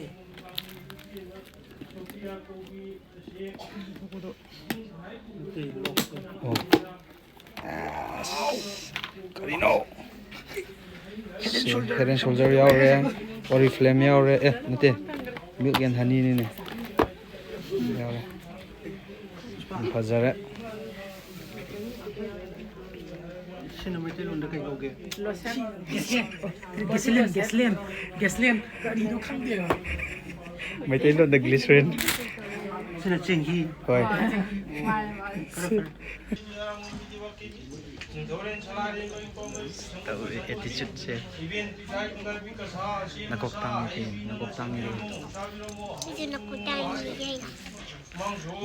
ꯅꯠꯇꯦ, ꯂꯣꯛ꯫ ꯑꯣ꯫ ꯑꯁ, ꯀꯔꯤꯅꯣ? ꯁꯤ Head and Shoulder ꯌꯥꯎꯔꯦ, Oriflame ꯌꯥꯎꯔꯦ, ꯑꯦ, ꯅꯠꯇꯦ, Milk and Honeyꯅꯤꯅꯦ꯫ ꯌꯥꯎꯔꯦ꯫ ꯌꯥꯝ ꯐꯖꯔꯦ꯫ ꯁꯤꯅ ꯃꯩꯇꯩꯂꯣꯟꯗ ꯀꯩ ꯀꯧꯒꯦ? ꯒꯦꯁꯂꯤꯟ, ꯒꯦꯁꯂꯤꯟ, ꯒꯦꯁꯂꯤꯟ꯫ ꯀꯔꯤꯅꯣ ꯈꯪꯗꯦꯕ꯫ ꯃꯩꯇꯩꯂꯣꯟꯗ glycerin꯫ ꯁꯤꯅ ꯆꯦꯡꯍꯤ꯫ ꯍꯣꯏ꯫ ꯃꯥꯅꯦ, ꯃꯥꯅꯦ꯫ ꯇꯧꯔꯤ attitudeꯁꯦ꯫ ꯅꯀꯣꯛ ꯇꯥꯡꯉꯤ, ꯅꯀꯣꯛ ꯇꯥꯡꯉꯤ꯫ ꯁꯤꯁꯨ ꯅꯀꯣꯛ ꯇꯥꯡꯉꯤꯁꯦ꯫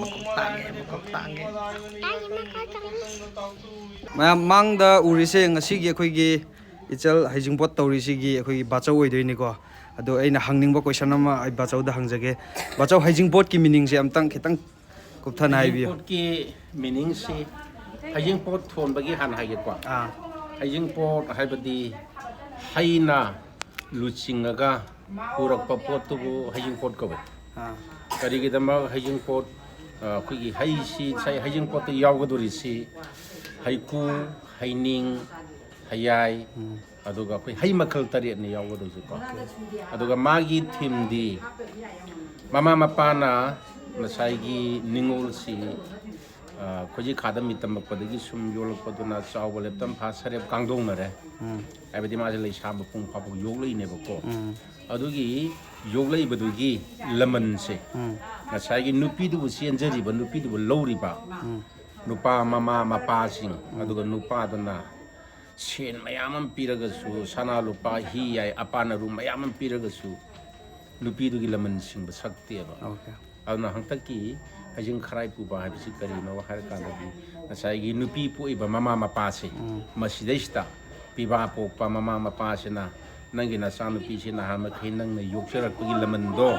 ꯃꯀꯣꯛ ꯇꯥꯡꯉꯦ, ꯃꯀꯣꯛ ꯇꯥꯡꯉꯦ꯫ ꯇꯥꯡꯉꯤ ꯃꯀꯣꯛ ꯇꯥꯡꯉꯤ꯫ ꯃꯌꯥꯝ ꯃꯥꯡꯗ ꯎꯔꯤꯁꯦ ꯉꯁꯤꯒꯤ ꯑꯩꯈꯣꯏꯒꯤ ꯏꯆꯜ ꯍꯩꯖꯤꯡꯄꯣꯠ ꯇꯧꯔꯤꯁꯤꯒꯤ ꯑꯩꯈꯣꯏꯒꯤ ꯕꯥꯆꯧ ꯑꯣꯏꯗꯣꯏꯅꯤꯀꯣ꯫ ꯑꯗꯣ ꯑꯩꯅ ꯍꯪꯅꯤꯡꯕ question ꯑꯃ ꯑꯩ ꯕꯥꯆꯧꯗ ꯍꯪꯖꯒꯦ꯫ ꯕꯥꯆꯧ, ꯍꯩꯖꯤꯡꯄꯣꯠꯀꯤ meaningꯁꯦ ꯑꯝꯇꯪ ꯈꯤꯇꯪ ꯀꯨꯞꯊꯅ ꯍꯥꯏꯕꯤꯌꯨ꯫ ꯍꯩꯖꯤꯡꯄꯣꯠꯀꯤ meaningꯁꯤ ꯍꯩꯖꯤꯡꯄꯣꯠ ꯊꯣꯟꯕꯒꯤ ꯍꯥꯟꯅ ꯍꯥꯏꯒꯦꯀꯣ꯫ ꯑꯥ ꯍꯩꯖꯤꯡꯄꯣꯠ ꯍꯥꯏꯕꯗꯤ ꯍꯩꯅ ꯂꯨꯆꯤꯡꯉꯒ ꯄꯨꯔꯛꯄ ꯄꯣꯠꯇꯨꯕꯨ ꯍꯩꯖꯤꯡꯄꯣꯠ ꯀꯧꯋꯦ꯫ ꯑꯥ ꯀꯔꯤꯒꯤꯗꯃꯛ ꯍꯩꯖꯤꯡꯄꯣꯠ, ꯑ, ꯑꯩꯈꯣꯏꯒꯤ ꯍꯩꯁꯤ, ꯉꯁꯥꯏ ꯍꯩꯖꯤꯡꯄꯣꯠꯇ ꯌꯥꯎꯒꯗꯧꯔꯤꯁꯤ ꯍꯩꯀꯨ, ꯍꯩꯅꯤꯡ, ꯍꯩꯌꯥꯏ, ꯎꯝ ꯑꯗꯨꯒ ꯑꯩꯈꯣꯏ ꯍꯩ ꯃꯈꯜ ꯇꯔꯦꯠꯅꯤ ꯌꯥꯎꯒꯗꯧꯔꯤꯁꯤꯀꯣ꯫ ꯑꯗꯨꯒ ꯃꯥꯒꯤ ꯊꯤꯝꯗꯤ ꯃꯃꯥ ꯃꯄꯥꯅ ꯉꯁꯥꯏꯒꯤ ꯅꯤꯉꯣꯜꯁꯤ, ꯑ, ꯈꯣꯏꯖꯤ ꯈꯥꯗ ꯃꯤ ꯇꯝꯃꯛꯄꯗꯒꯤ ꯁꯨꯝ ꯌꯣꯛꯂꯛꯄꯗꯨꯅ ꯆꯥꯎꯕ ꯂꯦꯞꯇꯝ ꯐꯥ ꯁꯔꯦꯞ ꯀꯥꯡꯗꯧꯅꯔꯦ꯫ ꯎꯝ ꯍꯥꯏꯕꯗꯤ ꯃꯥꯁꯦ ꯂꯩꯁꯥ ꯃꯄꯨꯡ ꯐꯥꯕ ꯌꯣꯛꯂꯛꯏꯅꯦꯕꯀꯣ꯫ ꯎꯝ ꯑꯗꯨꯒꯤ ꯌꯣꯛꯂꯛꯏꯕꯗꯨꯒꯤ ꯂꯃꯟꯁꯦ ꯎꯝ ꯉꯁꯥꯏꯒꯤ ꯅꯨꯄꯤꯗꯨꯕꯨ ꯆꯦꯟꯖꯔꯤꯕ, ꯅꯨꯄꯤꯗꯨꯕꯨ ꯂꯧꯔꯤꯕ ꯎꯝ ꯅꯨꯄꯥ ꯃꯃꯥ ꯃꯄꯥꯁꯤꯡ, ꯑꯗꯨꯒ ꯅꯨꯄꯥꯗꯨꯅ ꯁꯦꯟ ꯃꯌꯥꯝ ꯑꯃ ꯄꯤꯔꯒꯁꯨ, ꯁꯅꯥ ꯂꯨꯄꯥ, ꯍꯤ ꯌꯥꯏ, ꯑꯄꯥꯟ ꯑꯔꯨ ꯃꯌꯥꯝ ꯑꯃ ꯄꯤꯔꯒꯁꯨ ꯅꯨꯄꯤꯗꯨꯒꯤ ꯂꯃꯟ ꯁꯤꯡꯕ ꯁꯛꯇꯦꯕ꯫ ꯑꯣꯀꯦ ꯑꯗꯨꯅ ꯍꯟꯗꯛꯀꯤ ꯍꯩꯖꯤꯡ ꯈꯔꯥꯏ ꯄꯨꯕ ꯍꯥꯏꯕꯁꯤ ꯀꯔꯤꯅꯣ ꯍꯥꯏꯔꯀꯥꯟꯗꯗꯤ, ꯉꯁꯥꯏꯒꯤ ꯅꯨꯄꯤ ꯄꯣꯛꯏꯕ ꯃꯃꯥ ꯃꯄꯥꯁꯦ, ꯎꯝ ꯃꯁꯤꯗꯩꯁꯤꯗ ꯄꯤꯕꯥ ꯄꯣꯛꯄ ꯃꯃꯥ ꯃꯄꯥꯁꯤꯅ ꯅꯪꯒꯤ ꯅꯆꯥꯅꯨꯄꯤꯁꯤ ꯅꯍꯥꯟ ꯃꯈꯩ ꯅꯪꯅ ꯌꯣꯛꯆꯔꯛꯄꯒꯤ ꯂꯃꯟꯗꯣ,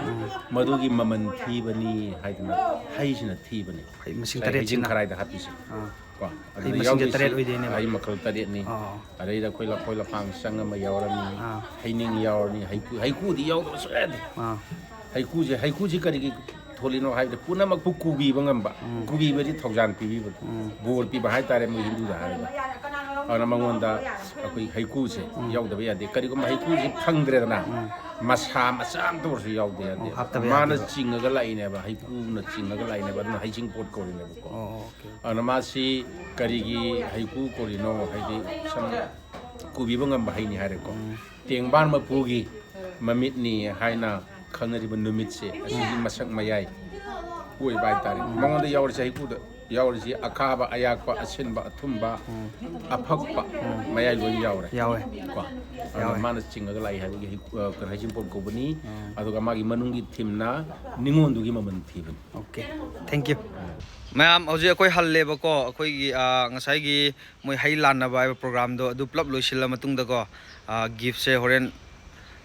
ꯃꯗꯨꯒꯤ ꯃꯃꯜ ꯊꯤꯕꯅꯤ ꯍꯥꯏꯗꯅ ꯍꯩꯁꯤꯅ ꯊꯤꯕꯅꯤ꯫ ꯍꯩ ꯃꯁꯤꯡ ꯉꯁꯥꯏ ꯍꯩꯖꯤꯡ ꯇꯔꯦꯠꯁꯤꯅ꯫ ꯈꯔꯥꯏꯗ ꯍꯥꯞꯄꯤꯁꯦ꯫ ꯑꯥ ꯀꯣ, ꯍꯩ ꯑꯗꯨꯗ ꯃꯁꯤꯡꯁꯦ ꯌꯥꯎꯗꯣꯏꯁꯤ ꯇꯔꯦꯠ ꯑꯣꯏꯗꯣꯏꯅꯦꯕ꯫ ꯍꯩ ꯃꯈꯜ ꯇꯔꯦꯠꯅꯤ꯫ ꯑꯥ ꯑꯗꯩꯗ ꯑꯩꯈꯣꯏ ꯂꯐꯣꯏ ꯂꯐꯥꯡ ꯆꯪ ꯑꯃ ꯌꯥꯎꯔꯅꯤ, ꯑꯥ ꯍꯩꯅꯤꯡ ꯌꯥꯎꯔꯅꯤ, ꯍꯩꯀꯨ, ꯍꯩꯀꯨꯗꯤ ꯌꯥꯎꯗꯕ ꯁꯨꯡꯌꯥ ꯌꯥꯗꯦ꯫ ꯑꯥ ꯍꯩꯀꯨꯁꯦ, ꯍꯩꯀꯨꯁꯦ ꯀꯔꯤꯒꯤ ꯊꯣꯜꯂꯤꯅꯣ ꯍꯥꯏꯕꯗ ꯄꯨꯝꯅꯃꯛꯄꯨ ꯀꯨꯕꯤꯕ ꯉꯝꯕ, ꯀꯨꯕꯤꯕꯗꯤ ꯊꯧꯖꯥꯜ ꯄꯤꯕꯤꯕ, ꯎꯝ ꯕꯣꯔ ꯄꯤꯕ ꯍꯥꯏꯇꯥꯔꯦ ꯃꯣꯏ ꯍꯤꯟꯗꯨꯗ ꯍꯥꯏꯔꯒ꯫ ꯑꯗꯨꯅ ꯃꯉꯣꯟꯗ ꯑꯩꯈꯣꯏ ꯍꯩꯀꯨꯁꯦ ꯌꯥꯎꯗꯕ ꯌꯥꯗꯦ꯫ ꯀꯔꯤꯒꯨꯝꯕ ꯍꯩꯀꯨꯁꯦ ꯐꯪꯗ꯭ꯔꯦꯗꯅ, ꯃꯁꯥ ꯃꯆꯥ ꯑꯝꯇ ꯑꯣꯏꯔꯁꯨ ꯌꯥꯎꯗ ꯌꯥꯗꯦ꯫ ꯑꯣ, ꯍꯥꯞꯇꯕ ꯃꯥꯅ ꯌꯥꯗꯦꯕ꯫ ꯆꯤꯡꯉꯒ ꯂꯥꯛꯏꯅꯦꯕ, ꯍꯩꯀꯨꯅ ꯆꯤꯡꯉꯒ ꯂꯥꯛꯏꯅꯦꯕ, ꯑꯗꯨꯅ ꯍꯩꯖꯤꯡ ꯄꯣꯠ ꯀꯧꯔꯤꯅꯦꯕꯀꯣ꯫ ꯑꯣ ꯑꯣꯀꯦ ꯑꯗꯨꯅ ꯃꯥꯁꯤ ꯀꯔꯤꯒꯤ ꯍꯩꯀꯨ ꯀꯧꯔꯤꯅꯣ ꯍꯥꯏꯗꯤ ꯁꯝ ꯀꯨꯕꯤꯕ ꯉꯝꯕ ꯍꯩꯅꯤ ꯍꯥꯏꯔꯦꯀꯣ꯫ ꯇꯦꯡꯕꯥꯟ ꯃꯄꯨꯒꯤ ꯃꯃꯤꯠꯅꯤ ꯍꯥꯏꯅ ꯈꯪꯅꯔꯤꯕ ꯅꯨꯃꯤꯠꯁꯦ ꯑꯁꯤꯒꯤ ꯃꯁꯛ ꯃꯌꯥꯏ ꯑꯣꯏꯕ ꯍꯥꯏꯇꯥꯔꯦ꯫ ꯃꯉꯣꯟꯗ ꯌꯥꯎꯔꯤꯁꯦ, ꯍꯩꯀꯨꯗ ꯌꯥꯎꯔꯤꯁꯤ ꯑꯈꯥꯕ, ꯑꯌꯥꯛꯄ, ꯑꯁꯤꯟꯕ, ꯑꯊꯨꯝꯕ, ꯑꯐꯛꯄ ꯃꯌꯥꯏ ꯂꯣꯏ ꯌꯥꯎꯔꯦ꯫ ꯌꯥꯎꯋꯦ꯫ ꯀꯣ ꯑꯗꯨꯅ ꯌꯥꯎꯋꯦ꯫ ꯃꯥꯅ ꯆꯤꯡꯉꯒ ꯂꯥꯛꯏ ꯍꯥꯏꯕꯒꯤ ꯍꯩ-, ꯑ, ꯀꯩꯅꯣ, ꯍꯩꯖꯤꯡꯄꯣꯠ ꯀꯧꯕꯅꯤ꯫ ꯑꯗꯨꯒ ꯃꯥꯒꯤ ꯃꯅꯨꯡꯒꯤ ꯊꯤꯝꯅ ꯅꯤꯉꯣꯟꯗꯨꯒꯤ ꯃꯃꯜ ꯊꯤꯕꯅꯤ꯫ Okay thank you. ꯃꯌꯥꯝ ꯍꯧꯖꯤꯛ ꯑꯩꯈꯣꯏ ꯍꯜꯂꯦꯕꯀꯣ, ꯑꯩꯈꯣꯏꯒꯤ ꯑ, ꯉꯁꯥꯏꯒꯤ ꯃꯣꯏ ꯍꯩ ꯂꯥꯟꯅꯕ ꯍꯥꯏꯕ ꯄ꯭ꯔꯣꯒ꯭ꯔꯥꯝꯗꯣ ꯑꯗꯨ ꯄꯨꯂꯞ ꯂꯣꯏꯁꯤꯜꯂ ꯃꯇꯨꯡꯗꯀꯣ, ꯑ, ꯒꯤꯐꯁꯦ ꯍꯣꯔꯦꯟ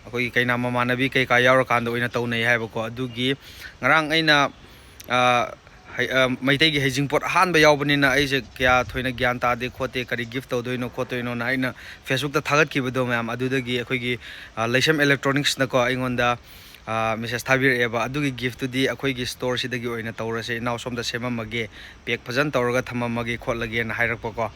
ꯑꯩꯈꯣꯏꯒꯤ ꯀꯩꯅꯥ ꯃꯃꯥꯟꯅꯕꯤ ꯀꯩꯀꯥ ꯌꯥꯎꯔꯀꯥꯟꯗ ꯑꯣꯏꯅ ꯇꯧꯅꯩ ꯍꯥꯏꯕꯀꯣ꯫ ꯑꯗꯨꯒꯤ ꯉꯔꯥꯡ ꯑꯩꯅ ꯑ, ꯍꯩ- ꯑ, ꯃꯩꯇꯩꯒꯤ ꯍꯩꯖꯤꯡꯄꯣꯠ ꯑꯍꯥꯟꯕ ꯌꯥꯎꯕꯅꯤꯅ ꯑꯩꯁꯦ ꯀꯌꯥ ꯊꯣꯏꯅ ꯒ꯭ꯌꯥꯟ ꯇꯥꯗꯦ ꯈꯣꯠꯇꯦ, ꯀꯔꯤ ꯒꯤꯐ ꯇꯧꯗꯣꯏꯅꯣ ꯈꯣꯠꯇꯣꯏꯅꯣꯅ ꯑꯩꯅ ꯐꯦꯁꯕꯨꯛꯇ ꯊꯥꯒꯠꯈꯤꯕꯗꯣ ꯃꯌꯥꯝ꯫ ꯑꯗꯨꯗꯒꯤ ꯑꯩꯈꯣꯏꯒꯤ, ꯑ, ꯂꯩꯁꯦꯝ ꯏꯂꯦꯛꯇ꯭ꯔꯣꯅꯤꯛꯁꯅꯀꯣ ꯑꯩꯉꯣꯟꯗ, ꯑ, ꯃꯦꯁꯦꯖ ꯊꯥꯕꯤꯔꯛꯑꯦꯕ꯫ ꯑꯗꯨꯒꯤ ꯒꯤꯐꯇꯨꯗꯤ ꯑꯩꯈꯣꯏꯒꯤ ꯁ꯭ꯇꯣꯔꯁꯤꯗꯒꯤ ꯑꯣꯏꯅ ꯇꯧꯔꯁꯦ, ꯏꯅꯥꯎ ꯁꯣꯝꯗ ꯁꯦꯝꯃꯝꯃꯒꯦ, ꯄꯦꯛ ꯐꯖꯅ ꯇꯧꯔꯒ ꯊꯝꯃꯝꯃꯒꯦ ꯈꯣꯠꯂꯒꯦꯅ ꯍꯥꯏꯔꯛꯄꯀꯣ꯫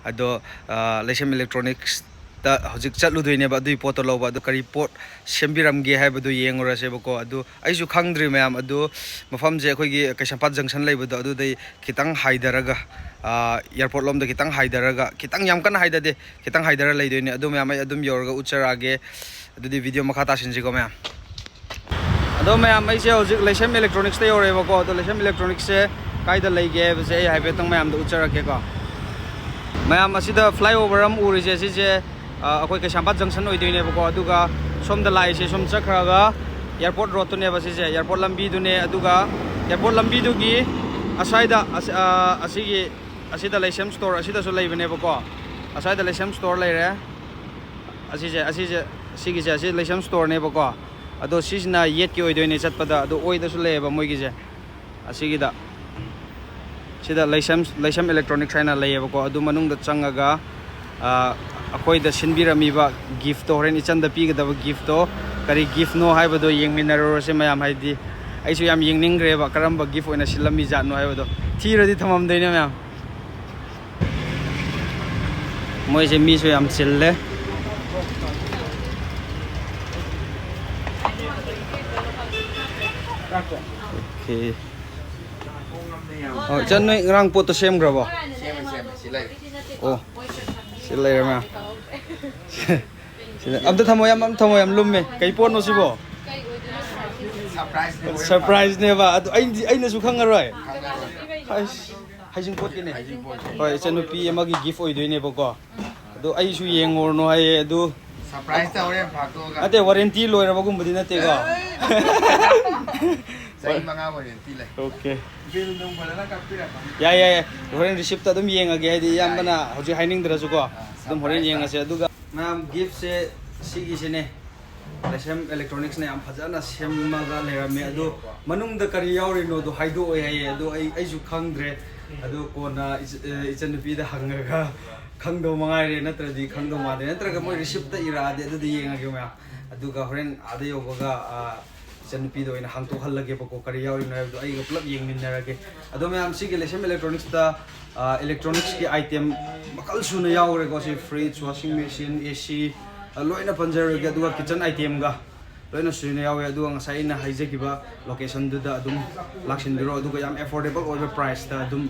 ꯑꯗꯣ, ꯑ, ꯂꯩꯁꯦꯝ ꯏꯂꯦꯛꯇ꯭ꯔꯣꯅꯤꯛꯁꯇ ꯍꯧꯖꯤꯛ ꯆꯠꯂꯨꯗꯣꯏꯅꯦꯕ ꯑꯗꯨꯒꯤ ꯄꯣꯠꯇꯣ ꯂꯧꯕ꯫ ꯑꯗꯣ ꯀꯔꯤ ꯄꯣꯠ ꯁꯦꯝꯕꯤꯔꯝꯒꯦ ꯍꯥꯏꯕꯗꯨ ꯌꯦꯡꯉꯨꯔꯁꯦꯕꯀꯣ꯫ ꯑꯗꯨ ꯑꯩꯁꯨ ꯈꯪꯗ꯭ꯔꯤ ꯃꯌꯥꯝ꯫ ꯑꯗꯨ ꯃꯐꯝꯁꯦ ꯑꯩꯈꯣꯏꯒꯤ ꯀꯩꯁꯥꯝꯄꯥꯠ ꯖꯪꯁꯟ ꯂꯩꯕꯗꯣ ꯑꯗꯨꯗꯩ ꯈꯤꯇꯪ ꯍꯥꯏꯊꯔꯒ, ꯑ, ꯑꯦꯌꯥꯔꯄꯣꯔꯠ ꯂꯣꯝꯗ ꯈꯤꯇꯪ ꯍꯥꯏꯊꯔꯒ, ꯈꯤꯇꯪ ꯌꯥꯝ ꯀꯟꯅ ꯍꯥꯏꯊꯗꯦ, ꯈꯤꯇꯪ ꯍꯥꯏꯊꯔ ꯂꯩꯗꯣꯏꯅꯦ꯫ ꯑꯗꯨ ꯃꯌꯥꯝ ꯑꯩ ꯑꯗꯨꯝ ꯌꯧꯔꯒ ꯎꯠꯆꯔꯛꯑꯒꯦ꯫ ꯑꯗꯨꯗꯤ ꯚꯤꯗꯤꯑꯣ ꯃꯈꯥ ꯇꯥꯁꯤꯟꯁꯤꯀꯣ ꯃꯌꯥꯝ꯫ ꯑꯗꯣ ꯃꯌꯥꯝ, ꯑꯩꯁꯦ ꯍꯧꯖꯤꯛ ꯂꯩꯁꯦꯝ ꯏꯂꯦꯛꯇ꯭ꯔꯣꯅꯤꯛꯁꯇ ꯌꯧꯔꯛꯑꯦꯕꯀꯣ꯫ ꯑꯗꯣ ꯂꯩꯁꯦꯝ ꯏꯂꯦꯛꯇ꯭ꯔꯣꯅꯤꯛꯁꯁꯦ ꯀꯥꯏꯗ ꯂꯩꯒꯦ ꯍꯥꯏꯕꯁꯦ ꯑꯩ ꯍꯥꯏꯐꯦꯠꯇꯪ ꯃꯌꯥꯝꯗ ꯎꯠꯆꯔꯛꯀꯦꯀꯣ꯫ ꯃꯌꯥꯝ, ꯑꯁꯤꯗ ꯐ꯭ꯂꯥꯏꯑꯣꯚꯔ ꯑꯃ ꯎꯔꯤꯁꯦ, ꯁꯤꯁꯦ, ꯑ, ꯑꯩꯈꯣꯏ ꯀꯩꯁꯥꯝꯄꯥꯠ ꯖꯪꯁꯟ ꯑꯣꯏꯗꯣꯏꯅꯦꯕꯀꯣ꯫ ꯑꯗꯨꯒ ꯁꯣꯝꯗ ꯂꯥꯛꯏꯁꯦ, ꯁꯨꯝ ꯆꯠꯈ꯭ꯔꯒ ꯑꯦꯌꯥꯔꯄꯣꯔꯠ ꯔꯣꯗꯇꯨꯅꯦꯕ ꯁꯤꯁꯦ, ꯑꯦꯌꯥꯔꯄꯣꯔꯠ ꯂꯝꯕꯤꯗꯨꯅꯦ꯫ ꯑꯗꯨꯒ ꯑꯦꯌꯥꯔꯄꯣꯔꯠ ꯂꯝꯕꯤꯗꯨꯒꯤ ꯑꯁ꯭ꯋꯥꯏꯗ, ꯑꯁ-, ꯑ, ꯑꯁꯤꯒꯤ, ꯑꯁꯤꯗ ꯂꯩꯁꯦꯝ ꯁ꯭ꯇꯣꯔ ꯑꯁꯤꯗꯁꯨ ꯂꯩꯕꯅꯦꯕꯀꯣ꯫ ꯑꯁ꯭ꯋꯥꯏꯗ ꯂꯩꯁꯦꯝ ꯁ꯭ꯇꯣꯔ ꯂꯩꯔꯦ꯫ ꯑꯁꯤꯁꯦ, ꯑꯁꯤꯁꯦ, ꯁꯤꯒꯤꯁꯦ, ꯑꯁꯤ ꯂꯩꯁꯦꯝ ꯁ꯭ꯇꯣꯔꯅꯦꯕꯀꯣ꯫ ꯑꯗꯣ ꯁꯤꯁꯤꯅ ꯌꯦꯠꯀꯤ ꯑꯣꯏꯗꯣꯏꯅꯦ ꯆꯠꯄꯗ꯫ ꯑꯗꯣ ꯑꯣꯏꯗꯁꯨ ꯂꯩꯌꯦꯕ ꯃꯣꯏꯒꯤꯁꯦ꯫ ꯑꯁꯤꯒꯤꯗ, ꯁꯤꯗ ꯂꯩꯁꯦꯝ, ꯂꯩꯁꯦꯝ ꯏꯂꯦꯛꯇ꯭ꯔꯣꯅꯤꯛꯁ ꯍꯥꯏꯅ ꯂꯩꯌꯦꯕꯀꯣ꯫ ꯑꯗꯨ ꯃꯅꯨꯡꯗ ꯆꯪꯉꯒ, ꯑ, ꯑꯩꯈꯣꯏꯗ ꯁꯤꯟꯕꯤꯔꯝꯃꯤꯕ ꯒꯤꯐꯇꯣ, ꯍꯣꯔꯦꯟ ꯏꯆꯟꯗ ꯄꯤꯒꯗꯕ ꯒꯤꯐꯇꯣ ꯀꯔꯤ ꯒꯤꯐꯅꯣ ꯍꯥꯏꯕꯗꯣ ꯌꯦꯡꯃꯤꯟꯅꯔꯨꯔꯁꯦ ꯃꯌꯥꯝ꯫ ꯍꯥꯏꯗꯤ ꯑꯩꯁꯨ ꯌꯥꯝ ꯌꯦꯡꯅꯤꯡꯈ꯭ꯔꯦꯕ ꯀꯔꯝꯕ ꯒꯤꯐ ꯑꯣꯏꯅ ꯁꯤꯜꯂꯝꯃꯤꯖꯥꯠꯅꯣ ꯍꯥꯏꯕꯗꯣ꯫ ꯊꯤꯔꯗꯤ ꯊꯝꯃꯝꯗꯣꯏꯅꯦ ꯃꯌꯥꯝ꯫ ꯃꯣꯏꯁꯦ ꯃꯤꯁꯨ ꯌꯥꯝ ꯆꯤꯜꯂꯦ꯫ ꯑꯣꯀꯦ꯫ ꯑꯣ, ꯏꯆꯟ, ꯅꯣꯏ ꯉꯔꯥꯡ ꯄꯣꯠꯇꯣ ꯁꯦꯝꯈ꯭ꯔꯕꯣ? ꯁꯦꯝꯃꯦ, ꯁꯦꯝꯃꯦ꯫ ꯁꯤ ꯂꯩꯔꯦ꯫ ꯑꯣ, ꯁꯤ ꯂꯩꯔꯦ ꯃꯌꯥꯝ꯫ ꯁꯤꯗ ꯑꯝꯇ ꯊꯝꯃꯣ, ꯌꯥꯝ, ꯑꯝꯇ ꯊꯝꯃꯣ, ꯌꯥꯝ ꯂꯨꯝꯃꯦ꯫ ꯀꯩ ꯄꯣꯠꯅꯣ ꯁꯤꯕꯣ? ꯁꯔꯄ꯭ꯔꯥꯏꯖꯅꯦ, ꯍꯣꯔꯦꯟ ꯁꯔꯄ꯭ꯔꯥꯏꯖꯅꯦꯕ꯫ ꯑꯗꯨ ꯑꯩꯗꯤ, ꯑꯩꯅꯁꯨ ꯈꯪꯉꯔꯣꯏ꯫ ꯈꯪꯉꯔꯣꯏ꯫ ꯑꯁ, ꯍꯩꯖꯤꯡꯄꯣꯠꯀꯤꯅꯦ꯫ ꯍꯩꯖꯤꯡꯄꯣꯠꯀꯤ꯫ ꯍꯣꯏ, ꯏꯆꯟꯅꯨꯄꯤ ꯑꯃꯒꯤ ꯒꯤꯐ ꯑꯣꯏꯗꯣꯏꯅꯦꯕꯀꯣ꯫ ꯑꯗꯣ ꯑꯩꯁꯨ ꯌꯦꯡꯉꯨꯔꯅꯣ ꯍꯥꯏꯌꯦ꯫ ꯑꯗꯨ ꯁꯔꯄ꯭ꯔꯥꯏꯖꯇ ꯍꯣꯔꯦꯟ ꯐꯥꯛꯇꯣꯛꯑꯒ꯫ ꯅꯠꯇꯦ, ꯋꯥꯔꯦꯟꯇꯤ ꯂꯣꯏꯔꯕꯒꯨꯝꯕꯗꯤ ꯅꯠꯇꯦꯀꯣ? ꯆꯍꯤ ꯃꯉꯥ ꯋꯥꯔꯦꯟꯇꯤ ꯂꯩ꯫ ꯑꯣꯀꯦ꯫ ꯕꯤꯜ ꯅꯨꯡ ꯐꯖꯅ ꯀꯛꯄꯤꯔꯛꯀꯅꯤ꯫ ꯌꯥꯏ, ꯌꯥꯏ, ꯌꯥꯏ꯫ ꯍꯣꯔꯦꯟ ꯔꯤꯁꯤꯞꯇ ꯑꯗꯨꯝ ꯌꯦꯡꯉꯒꯦ, ꯍꯥꯏꯗꯤ ꯏꯌꯥꯝꯕꯅ ꯍꯧꯖꯤꯛ ꯍꯥꯏꯅꯤꯡꯗ꯭ꯔꯁꯨꯀꯣ꯫ ꯑꯥ, ꯑꯗꯨꯝ ꯍꯣꯔꯦꯟ ꯁꯔꯄ꯭ꯔꯥꯏꯖꯇ꯫ ꯌꯦꯡꯉꯁꯦ꯫ ꯑꯗꯨꯒ ꯃꯌꯥꯝ, ꯒꯤꯐꯁꯦ ꯁꯤꯒꯤꯁꯤꯅꯦ꯫ ꯂꯩꯁꯦꯝ ꯏꯂꯦꯛꯇ꯭ꯔꯣꯅꯤꯛꯁꯅ ꯌꯥꯝ ꯐꯖꯅ ꯁꯦꯝꯃꯒ ꯂꯩꯔꯝꯃꯦ꯫ ꯑꯗꯣ ꯃꯅꯨꯡꯗ ꯀꯔꯤ ꯌꯥꯎꯔꯤꯅꯣꯗꯣ ꯍꯥꯏꯗꯣꯛꯑꯣꯏ ꯍꯥꯏꯌꯦ꯫ ꯑꯗꯣ ꯑꯩ, ꯑꯩꯁꯨ ꯈꯪꯗ꯭ꯔꯦ꯫ ꯑꯗꯣ ꯀꯣꯟꯅ ꯏꯆ-, ꯑꯦ, ꯏꯆꯟꯅꯨꯄꯤꯗ ꯍꯪꯉꯒ ꯈꯪꯗꯧ ꯃꯉꯥꯏꯔꯦ, ꯅꯠꯇ꯭ꯔꯗꯤ ꯈꯪꯗꯧ ꯃꯥꯟꯗꯦ꯫ ꯅꯠꯇ꯭ꯔꯒ ꯃꯣꯏ ꯔꯤꯁꯤꯞꯇ ꯏꯔꯛꯑꯗꯤ ꯑꯗꯨꯗꯤ ꯌꯦꯡꯉꯒꯦ ꯃꯌꯥꯝ꯫ ꯑꯗꯨꯒ ꯍꯣꯔꯦꯟ ꯑꯥꯗ ꯌꯧꯕꯒ, ꯑ, ꯏꯆꯟꯅꯨꯄꯤꯗ ꯑꯣꯏꯅ ꯍꯥꯡꯇꯣꯛꯍꯜꯂꯒꯦꯕꯀꯣ, ꯀꯔꯤ ꯌꯥꯎꯔꯤꯅꯣ ꯍꯥꯏꯕꯗꯣ ꯑꯩꯒ ꯄꯨꯂꯞ ꯌꯦꯡꯃꯤꯟꯅꯔꯒꯦ꯫ ꯑꯗꯣ ꯃꯌꯥꯝ, ꯁꯤꯒꯤ ꯂꯩꯁꯦꯝ ꯏꯂꯦꯛꯇ꯭ꯔꯣꯅꯤꯛꯁꯇ, ꯑ, ꯏꯂꯦꯛꯇ꯭ꯔꯣꯅꯤꯛꯁꯀꯤ ꯑꯥꯏꯇꯦꯝ ꯃꯈꯜ ꯁꯨꯅ ꯌꯥꯎꯈ꯭ꯔꯦꯀꯣ꯫ ꯁꯤ ꯐ꯭ꯔꯤꯖ, ꯋꯥꯁꯤꯡ ꯃꯦꯆꯤꯟ, ꯑꯦ ꯁꯤ, ꯑ, ꯂꯣꯏꯅ ꯄꯟꯖꯔꯒꯦ꯫ ꯑꯗꯨꯒ ꯀꯤꯠꯆꯟ ꯑꯥꯏꯇꯦꯝꯒ ꯂꯣꯏꯅ ꯁꯨꯅ ꯌꯥꯎꯋꯦ꯫ ꯑꯗꯨꯒ ꯉꯁꯥꯏ ꯑꯩꯅ ꯍꯥꯏꯖꯈꯤꯕ ꯂꯣꯀꯦꯁꯟꯗꯨꯗ ꯑꯗꯨꯝ ꯂꯥꯛꯁꯤꯟꯕꯤꯔꯣ꯫ ꯑꯗꯨꯒ ꯌꯥꯝ ꯑꯦꯐꯣꯔꯗꯦꯕꯜ ꯑꯣꯏꯕ ꯄ꯭ꯔꯥꯏꯁꯇ ꯑꯗꯨꯝ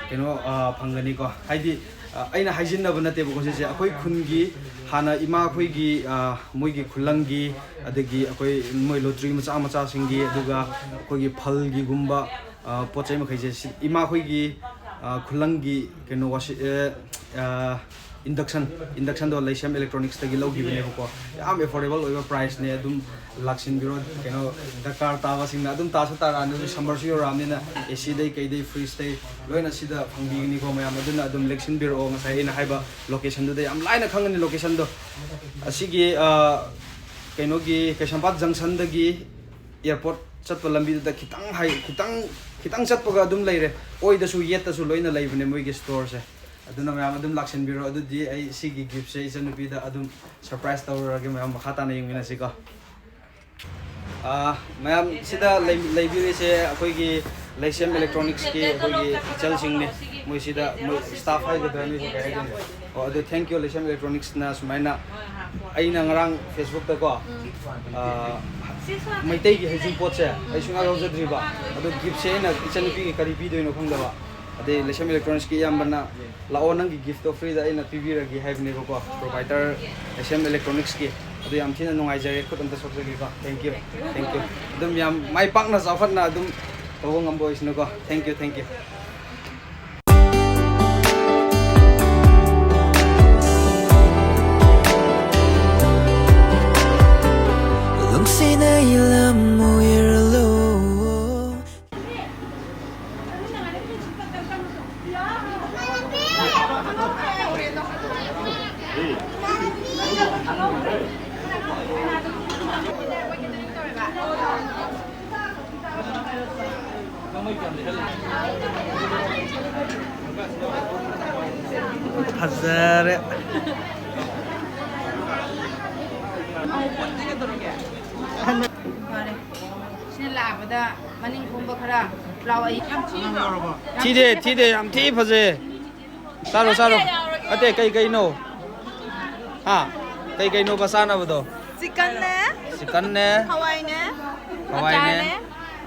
ꯀꯩꯅꯣ, ꯑ, ꯐꯪꯒꯅꯤꯀꯣ꯫ ꯍꯥꯏꯗꯤ, ꯑ, ꯑꯩꯅ ꯍꯥꯏꯖꯤꯟꯅꯕ ꯅꯠꯇꯦꯕꯀꯣ ꯁꯤꯁꯦ꯫ ꯑꯩꯈꯣꯏ ꯈꯨꯟꯒꯤ ꯍꯥꯟꯅ ꯏꯃꯥꯈꯣꯏꯒꯤ, ꯑ, ꯃꯣꯏꯒꯤ ꯈꯨꯂꯪꯒꯤ, ꯑꯗꯒꯤ ꯑꯩꯈꯣꯏ ꯃꯣꯏ ꯂꯣꯇ꯭ꯔꯤ ꯃꯆꯥ ꯃꯆꯥꯁꯤꯡꯒꯤ, ꯑꯗꯨꯒ ꯑꯩꯈꯣꯏꯒꯤ ꯐꯜꯒꯤꯒꯨꯝꯕ, ꯑ, ꯄꯣꯠ ꯆꯩ ꯃꯈꯩꯁꯦ ꯁꯤ ꯏꯃꯥꯈꯣꯏꯒꯤ, ꯑ, ꯈꯨꯂꯪꯒꯤ ꯀꯩꯅꯣ ꯋꯥꯁꯤ-, ꯑꯦ, ꯑ, ꯏꯟꯗꯛꯁꯟ, ꯏꯟꯗꯛꯁꯟꯗꯣ ꯂꯩꯁꯦꯝ ꯏꯂꯦꯛꯇ꯭ꯔꯣꯅꯤꯛꯁꯇꯒꯤ ꯂꯧꯈꯤꯕꯅꯦꯕꯀꯣ꯫ ꯌꯥꯝ ꯑꯦꯐꯣꯔꯗꯦꯕꯜ ꯑꯣꯏꯕ ꯄ꯭ꯔꯥꯏꯁꯅꯦ꯫ ꯑꯗꯨꯝ ꯂꯥꯛꯁꯤꯟꯕꯤꯔꯣ꯫ ꯀꯩꯅꯣ, ꯗꯔꯀꯥꯔ ꯇꯥꯕꯁꯤꯡꯅ ꯑꯗꯨꯝ ꯇꯥꯁꯨ ꯇꯥꯔꯛꯑꯅꯤ꯫ ꯍꯧꯖꯤꯛ ꯁꯝꯃꯔꯁꯨ ꯌꯧꯔꯛꯑꯕꯅꯤꯅ ꯑꯦ ꯁꯤꯗꯩ ꯀꯩꯗꯩ ꯐ꯭ꯔꯤꯖꯇꯩ ꯂꯣꯏꯅ ꯁꯤꯗ ꯐꯪꯕꯤꯒꯅꯤꯀꯣ ꯃꯌꯥꯝ꯫ ꯑꯗꯨꯅ ꯑꯗꯨꯝ ꯂꯦꯛꯁꯤꯟꯕꯤꯔꯛꯑꯣ꯫ ꯉꯁꯥꯏ ꯑꯩꯅ ꯍꯥꯏꯕ ꯂꯣꯀꯦꯁꯟꯗꯨꯗ ꯌꯥꯝ ꯂꯥꯏꯅ ꯈꯪꯒꯅꯤ ꯂꯣꯀꯦꯁꯟꯗꯣ꯫ ꯑꯁꯤꯒꯤ, ꯑ, ꯀꯩꯅꯣꯒꯤ ꯀꯩꯁꯥꯝꯄꯥꯠ ꯖꯪꯁꯟꯗꯒꯤ ꯑꯦꯌꯥꯔꯄꯣꯔꯠ ꯆꯠꯄ ꯂꯝꯕꯤꯗꯨꯗ ꯈꯤꯇꯪ ꯍꯥꯏ-, ꯈꯤꯇꯪ, ꯈꯤꯇꯪ ꯆꯠꯄꯒ ꯑꯗꯨꯝ ꯂꯩꯔꯦ꯫ ꯑꯣꯏꯗꯁꯨ ꯌꯦꯠꯇꯁꯨ ꯂꯣꯏꯅ ꯂꯩꯕꯅꯦ ꯃꯣꯏꯒꯤ ꯁ꯭ꯇꯣꯔꯁꯦ꯫ ꯑꯗꯨꯅ ꯃꯌꯥꯝ ꯑꯗꯨꯝ ꯂꯥꯛꯁꯤꯟꯕꯤꯔꯣ꯫ ꯑꯗꯨꯗꯤ ꯑꯩ ꯁꯤꯒꯤ ꯒꯤꯐꯁꯦ ꯏꯆꯟꯅꯨꯄꯤꯗ ꯑꯗꯨꯝ ꯁꯔꯄ꯭ꯔꯥꯏꯁ ꯇꯧꯔꯨꯔꯒꯦ꯫ ꯃꯌꯥꯝ ꯃꯈꯥ ꯇꯥꯅ ꯌꯦꯡꯃꯤꯟꯅꯁꯤꯀꯣ꯫ ꯑꯥ, ꯃꯌꯥꯝ ꯁꯤꯗ ꯂꯩ-, ꯂꯩꯕꯤꯔꯤꯁꯦ ꯑꯩꯈꯣꯏꯒꯤ ꯂꯩꯁꯦꯝ ꯏꯂꯦꯛꯇ꯭ꯔꯣꯅꯤꯛꯁꯀꯤ ꯑꯩꯈꯣꯏꯒꯤ ꯏꯆꯜꯁꯤꯡꯅꯤ꯫ ꯃꯣꯏ ꯁꯤꯗ ꯃꯣꯏ ꯁ꯭ꯇꯥꯐ ꯍꯥꯏꯒꯗ꯭ꯔꯥ, ꯅꯣꯏꯕꯨ ꯀꯩ ꯍꯥꯏꯗꯣꯏꯅꯣ? ꯑꯣ, ꯑꯗꯨ thank you, ꯂꯩꯁꯦꯝ ꯏꯂꯦꯛꯇ꯭ꯔꯣꯅꯤꯛꯁꯅ ꯁꯨꯃꯥꯏꯅ꯫ ꯑꯩꯅ ꯉꯔꯥꯡ ꯐꯦꯁꯕꯨꯛꯇꯀꯣ, ꯑꯥ, ꯃꯩꯇꯩꯒꯤ ꯍꯩꯖꯤꯡꯄꯣꯠꯁꯦ ꯑꯩ ꯁꯨꯡꯌꯥꯎ ꯌꯥꯎꯖꯗ꯭ꯔꯤꯕ, ꯑꯗꯣ ꯒꯤꯐꯁꯦ ꯑꯩꯅ ꯏꯆꯟꯅꯨꯄꯤꯒꯤ ꯀꯔꯤ ꯄꯤꯗꯣꯏꯅꯣ ꯈꯪꯗꯕ꯫ ꯑꯗꯩ ꯂꯩꯁꯦꯝ ꯏꯂꯦꯛꯇ꯭ꯔꯣꯅꯤꯛꯁꯀꯤ ꯏꯌꯥꯝꯕꯅ, "ꯂꯥꯛꯑꯣ, ꯅꯪꯒꯤ ꯒꯤꯐꯇꯣ ꯐ꯭ꯔꯤꯗ ꯑꯩꯅ ꯄꯤꯕꯤꯔꯒꯦ" ꯍꯥꯏꯕꯅꯦꯕꯀꯣ, ꯄ꯭ꯔꯣꯚꯥꯏꯗꯔ ꯂꯩꯁꯦꯝ ꯏꯂꯦꯛꯇ꯭ꯔꯣꯅꯤꯛꯁꯀꯤ꯫ ꯑꯗꯨ ꯌꯥꯝ ꯊꯤꯅ ꯅꯨꯡꯉꯥꯏꯖꯔꯦ, ꯈꯨꯠ ꯑꯝꯇ ꯁꯣꯛꯆꯒꯦꯀꯣ꯫ Thank you, thank you꯫ ꯑꯗꯨꯝ ꯌꯥꯝ ꯃꯥꯏ ꯄꯥꯛꯅ ꯆꯥꯎꯈꯠꯅ ꯑꯗꯨꯝ ꯇꯧꯕ ꯉꯝꯕ ꯑꯣꯏꯁꯅꯨꯀꯣ꯫ Thank you, thank you꯫ ꯅꯨꯡꯁꯤꯅ ꯏꯂꯝ ꯑꯣꯏꯔꯂꯣ꯫ ꯐꯖꯔꯦ꯫ ꯐꯔꯦ꯫ ꯁꯤꯅ ꯂꯥꯛꯄꯗ ꯃꯅꯤꯡ ꯈꯣꯝꯕ ꯈꯔ ꯄꯨꯂꯥꯎ ꯑꯩ ꯌꯥꯝ ꯊꯤꯗ꯭ꯔꯣ? ꯊꯤꯗꯦ, ꯊꯤꯗꯦ, ꯌꯥꯝ ꯊꯤ ꯐꯖꯩ꯫ ꯆꯥꯔꯣ, ꯆꯥꯔꯣ꯫ ꯑꯇꯩ ꯀꯩ ꯀꯩꯅꯣ? ꯍꯥ? ꯀꯩ ꯀꯩꯅꯣꯕ ꯆꯥꯅꯕꯗꯣ? ꯆꯤꯀꯟꯅꯦ꯫ ꯆꯤꯀꯟꯅꯦ꯫ ꯍꯋꯥꯏꯅꯦ꯫ ꯍꯋꯥꯏꯅꯦ꯫